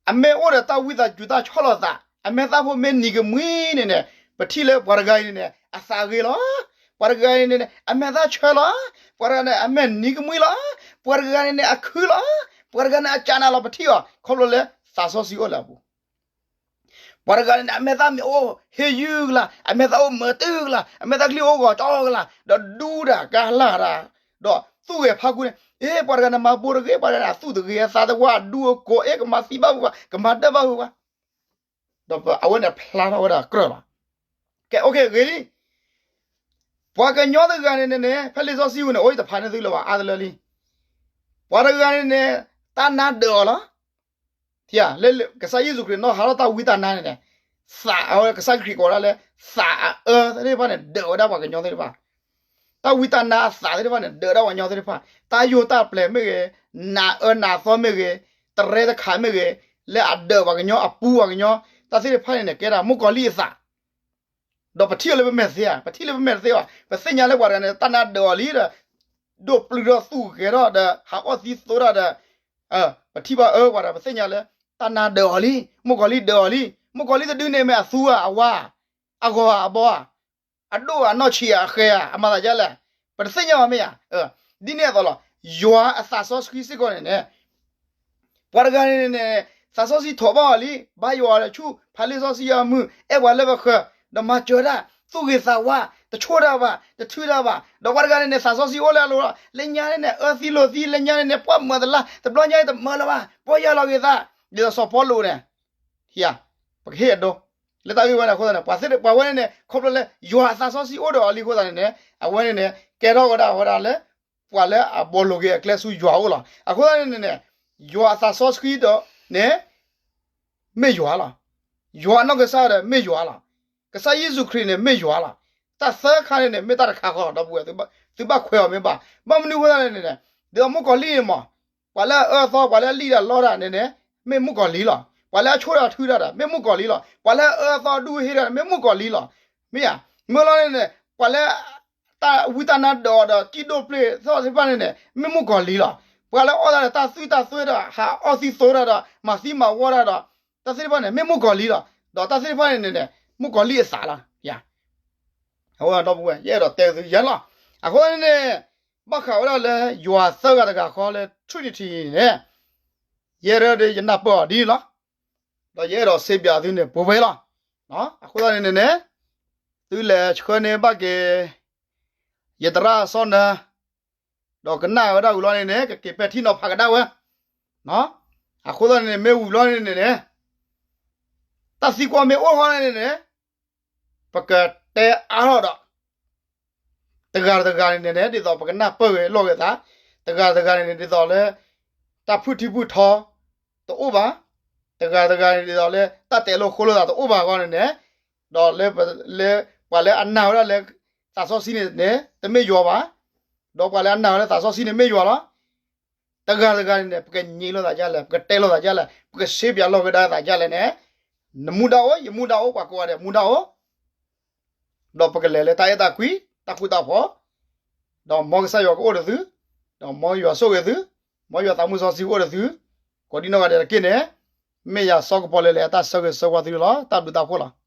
အမ့ၢ်အိၣ်ဒီးတၢ်ဝံသးစူၤတၢ်ဆီၣ်လီၤသး, အမဲာ်သၣ်ဖိမ့ၢ်နံၤကမှံန့ၣ်န့ၣ် ပထံၣ်လၢပှၤတဂၤအံၤန့ၣ်န့ၣ် အသးဂ့ၤလီၤ. ပှၤတဂၤအံၤန့ၣ်န့ၣ် အမဲာ်သၣ်ဆၢလီၤ. ပှၤတဂၤန့ၣ် အမဲာ်နံၤကမှံလီၤ. ပှၤတဂၤန့ၣ်န့ၣ် အခုလီၤ. ပှၤတဂၤန့ၣ် အကၢနၤလီၤ. ပထံၣ်အီၤ ခီဖျိလၢသးစီဆှံအိၣ်လၢအပူၤ. ပှၤတဂၤန့ၣ်န့ၣ် အမဲာ်သၣ်မ့ၢ်အိၣ်ဟ့ၣ်ယုၢ်ကလါ, အမဲာ်သၣ်အိၣ်မုာ်တုၤကလါ, အမဲာ်သၣ်ချံအိၣ်ဂီၤကၠီကလါ, ဒီးဒူတၢ်ကါလၢ်တၢ်, ဒီးသူၣ်ဂဲၤဖးကူန့ၣ်, အ့ ပှၤတဂၤန့ၣ်မၤဘိတဂ့ၤ, ပှၤတဂၤန့ၣ် အသူၣ်တဂ့ၤအသးတဝါ, အဒူအကိး, အ့ ကမၤသံဘၣ်ဝဲ, ကမၤဒၢဘၣ်ဝဲ, ဒီးအဝဲန့ၣ်ဖျါထီၣ်ဝဲဒၣ်ကြၢးလီၤ. ကဲ OK ဂ့ၤလံ. ပှၤကညီတဂၤန့ၣ်န့ၣ်န့ၣ် ဖဲလံာ်စီဆှံပူၤန့ၣ် အိၣ်ယတဖးန့ၢ်သုလၢၤဘၣ် အါတလၢလံ. ပှၤတဂၤန့ၣ်န့ၣ် တၢ်နါဒၢးအီၤလီၤ. ထံဧါ, လၢကစၢ်ယ့ၣ်ၡူးခရံာ်နီၢ်ဟးထီၣ် တၢ်ဝံတၢ်နါန့ၣ်န့ၣ်, သးအဝဲကစၢ်ခရံာ်ကိးဝဲဒၣ်လၢ သးအအၢသ့ၣ်တဖၣ်န့ၣ် ဒၢးဝဲဒၣ်ပှၤကညီသ့ၣ်တဖၣ်. တၢ်ဝံတၢ်နါအသးသ့ၣ်တဖၣ်န့ၣ် ဒၢးဒၣ်ပှၤကညီသ့ၣ်တဖၣ်. တၢ်ယိာ်တၢ်ပျဲၤမ့ၢ်ဂ့ၤ, နးအၢနးသီမ့ၢ်ဂ့ၤ, တရဲတခးမ့ၢ်ဂ့ၤ, လၢအဒၢးပှၤကညီ အပူပှၤကညီ, တၢ်သ့ၣ်တဖၣ်န့ၣ်န့ၣ် ကဲဒၣ်မုၣ်ကီၤလံၢ်အသး ဒီးပထံၣ်အီၤလၢပမဲာ်သ့ဧါ, ပထံၣ်လၢပမဲာ်တသ့ဘၣ်. ပသ့ၣ်ညါလၢပှၤတဂၤန့ၣ် တၢ်နါဒၢးအီၤလံဒီး, ဒိၣ်ပျုၢ်ထီၣ်သူၣ်ဂဲၤထီၣ်ဒီး ဟးအီၣ်သံသိတၢ်ဒီး, ပထံၣ်ဘၣ်အၢပှၤဒီး ပသ့ၣ်ညါလၢ တၢ်နါဒၢးအီၤလံ, မုၣ်ကီၤလံၢ်ဒၢးအီၤလံ, မုၣ်ကီၤလံၢ်တဒုန့ၣ်မ့ၢ်အသူဧါ, အဝါဧါ, အဂီၤဧါ, အဘီဧါ, အဒိၣ်ဧါ, နီၢ်ဆံးဧါ, အဃဲဧါ, အမၤသးဒ်လဲၣ်, ပတသ့ၣ်ညါဘၣ်မ့ၢ်ဧါ. ဒ်န့ၣ်အသိးလီၤ. ယွၤအသးစီဆှံစ့ၢ်ကီးန့ၣ်န့ၣ် ပှၤတဂၤန့ၣ်န့ၣ် သးစီဆှံထိးဘၣ်အီၤလံ, ဘါယွၤအီၤလၢဆူၣ်, ဖးလံာ်စီဆှံအမုၢ်, အဲၣ်ပှၤလၢပဃၢၤ, ဒီးမၤစၢၤတၢ်, သူၣ်ဂ့ၤသးဝါ, တဆိၣ်တၢ်ဘၣ်, တထုးတၢ်ဘၣ်, ဒီးပှၤတဂၤန့ၣ်န့ၣ် သးစီဆှံအိၣ်လၢအလိၤလီၤ. လၢညါန့ၣ်န့ၣ် အၢသံလိာ်သံ, လၢညါန့ၣ်န့ၣ် ပှၢ်မၢၤတလါ, တဘျီညါန့ၣ်တမၢလၢၤဘၣ်, ပီၢ်ယၢ်လီၤက့ၤသး, ဒ်သိးစီၤပီလူးန့ၣ်, ပကဟ့ၣ်အဒိ လၢတၢ်ဂ့ၢ်ဝဲန့ၣ်အဃိသတးန့ၣ် ပှၤသ့ၣ်ပှၤဝဲန့ၣ်န့ၣ် ခီဖျိလၢ ယွၤအသးစီဆှံအိၣ်ဒီးအီၤလံအဃိသတးန့ၣ်န့ၣ် အဝဲန့ၣ်န့ၣ် ကဲထီၣ်ဝဲဒၣ်ဝဲဒၣ်လၢ ပှၤလၢအဘီလိၤက့ၤအကျဲဆူယွၤအအိၣ်လီၤ. အဃိသတးန့ၣ်န့ၣ် ယွၤအသးစီဆှံဒီးန့ၣ် မ့ၢ်ယွၤလီၤ. ယွၤအနီၢ်ကစၢ်ဒီးမ့ၢ်ယွၤလီၤ. ကစၢ်ယ့ၣ်ၡူးခရံာ်န့ၣ်မ့ၢ်ယွၤလီၤ. တၢ်သၢခါန့ၣ်န့ၣ် မ့ၢ်တၢ်တခါဃီလီၤ ဒီပုၢ်ဝဲၢ်, သုဘၣ်ခွဲးအီၤမ့ၢ်ဘၣ်. ဘၣ်မနုၤအဃိသတးန့ၣ်န့ၣ် ဒ်သိးမုၣ်ကီၤလံၢ်န့ၣ်မး ပှၤလၢအအၢအသီ ပှၤလၢအလံၣ်တၢ်လီတၢ်န့ၣ်န့ၣ် မ့ၢ်မုၣ်ကီၤလံၢ်လီၤ. ပှၤလၢအဆိၣ်တၢ်ထုတၢ်ဒီး မ့ၢ်မုၣ်ကီၤလံၢ်လီၤ. ပှၤလၢအအၢအသီဒူဟ့တၢ်န့ၣ် မ့ၢ်မုၣ်ကီၤလံၢ်လီၤ. မ့ၢ်ဧါ, မ့ၢ်လီၤန့ၣ်န့ၣ် ပှၤလၢ တၢ်ဝံတၢ်နါဒၢးအီၤဒီး စံၣ်ဒိၣ်ပျ့ၤသီၣ်သ့ၣ်တဖၣ်န့ၣ်န့ၣ် မ့ၢ်မုၣ်ကီၤလံၢ်လီၤ. ပှၤလၢအအီၣ်တၢ်ဒီး တၢ်သူၣ်တၢ်သၢဒီး ဟးအီၣ်သံသိတၢ်ဒီး မၤသံမၤဝီတၢ်ဒီး တၢ်သ့ၣ်တဖၣ်န့ၣ် မ့ၢ်မုၣ်ကီၤလံၢ်လီၤ. ဒီးတၢ်သ့ၣ်တဖၣ်န့ၣ်န့ၣ် မုၣ်ကီၤလံၢ်အသးလီၤ. အဝဲဒီပုၢ်ဝဲၢ် ယအဲၣ်ဒိးတဲသုယဲလီၤ. အဃိသတးန့ၣ်န့ၣ် ဘၣ်ဃးဝဲဒၣ်လၢယွၤသၢဂၤတဂၤဃီလၢ Trinity န့ၣ် ယဲဒၣ်ဒီးယနၢ်ပၢၢ်အီၤဒ်န့ၣ်လီၤ. ဒီးယအဲၣ်ဒိးစံးဘၣ်သုန့ၣ် ပှဲၤဝဲလီၤ. အဃိသတးန့ၣ်န့ၣ်န့ၣ် သုလဲၤဆှၢန့ၢ်ဘၣ်က့ၤ ယသရၣ်စီနၢ ဒီးကနၣ်ဝဲဒၣ်ဝံၤလီၤန့ၣ်န့ၣ် ကက့ၤပဲာ်ထံနီၤဖးကဒါဝဲ. အဃိသတးန့ၣ်န့ၣ် မ့ၢ်ဝံၤလီၤန့ၣ်န့ၣ်န့ၣ် တၢ်သံကွၢ်မ့ၢ်အိၣ်ဃီန့ၣ်န့ၣ် ပကတဲအါထီၣ်ဒီး တဂၤတဂၤန့ၣ်န့ၣ် ဒ်သိးပကနၢ်ပၢၢ်ဂ့ၤလိာ်ဂ့ၤသး, တဂၤတဂၤန့ၣ်န့ၣ် ဒ်သိးလၢ တၢ်ဖုၣ်ထံဖုၣ်ထီတအိၣ်ဘၣ်, တဂၤတဂၤန့ၣ် ဒ်သိးလၢ တၢ်တဲလိာ်ဃိလိာ်သးတအိၣ်ဘၣ်အဂီၢ်န့ၣ်န့ၣ်, ဒီးလၢ လၢ ပှၤလၢအနာ်ဝဲဒၣ်လၢ သးစီဆှံန့ၣ်န့ၣ် တမ့ၢ်ယွၤဘၣ်, ဒီးပှၤလၢအနာ်ဝဲလၢသးစီဆှံန့ၣ်မ့ၢ်ယွၤလီၤ. တဂၤတဂၤန့ၣ်န့ၣ် ပကညံးလိာ်သးဒ်လဲၣ်, ပကတဲလိာ်သးဒ်လဲၣ်, ပကရှင်းပြလိာ်ကဒါသးဒ်လဲၣ်န့ၣ်, နမူဒါအိၣ်, ယမူဒါအိၣ်, ပှၤကိးဂၤဒဲးမူဒါအိၣ်, ဒီးပကလဲၤလၢတၢ်အဲၣ်တၢ်ကွံ, တၢ်ဃူတၢ်ဖိး, ဒီးမ်ကစၢ်ယွၤကအိၣ်ဒီးသု, ဒီးမ်ယွၤဆိၣ်ဂ့ၤသု, မ်ယွၤသးမုၢ်စီဆှံကအိၣ်ဒီးသု, ကိးဒံနီၢ်ဂၤဒဲးတက့ၢ်န့ၣ်, မ့ၢ်ယၤစီၤကပီၤလဲၣ်လဲၣ်အတၢ်ဆၢဂ့ၤဆၢဝါသုလီၤ. တၢ်ဘျုးတၢ်ဖှိၣ်လီၤ.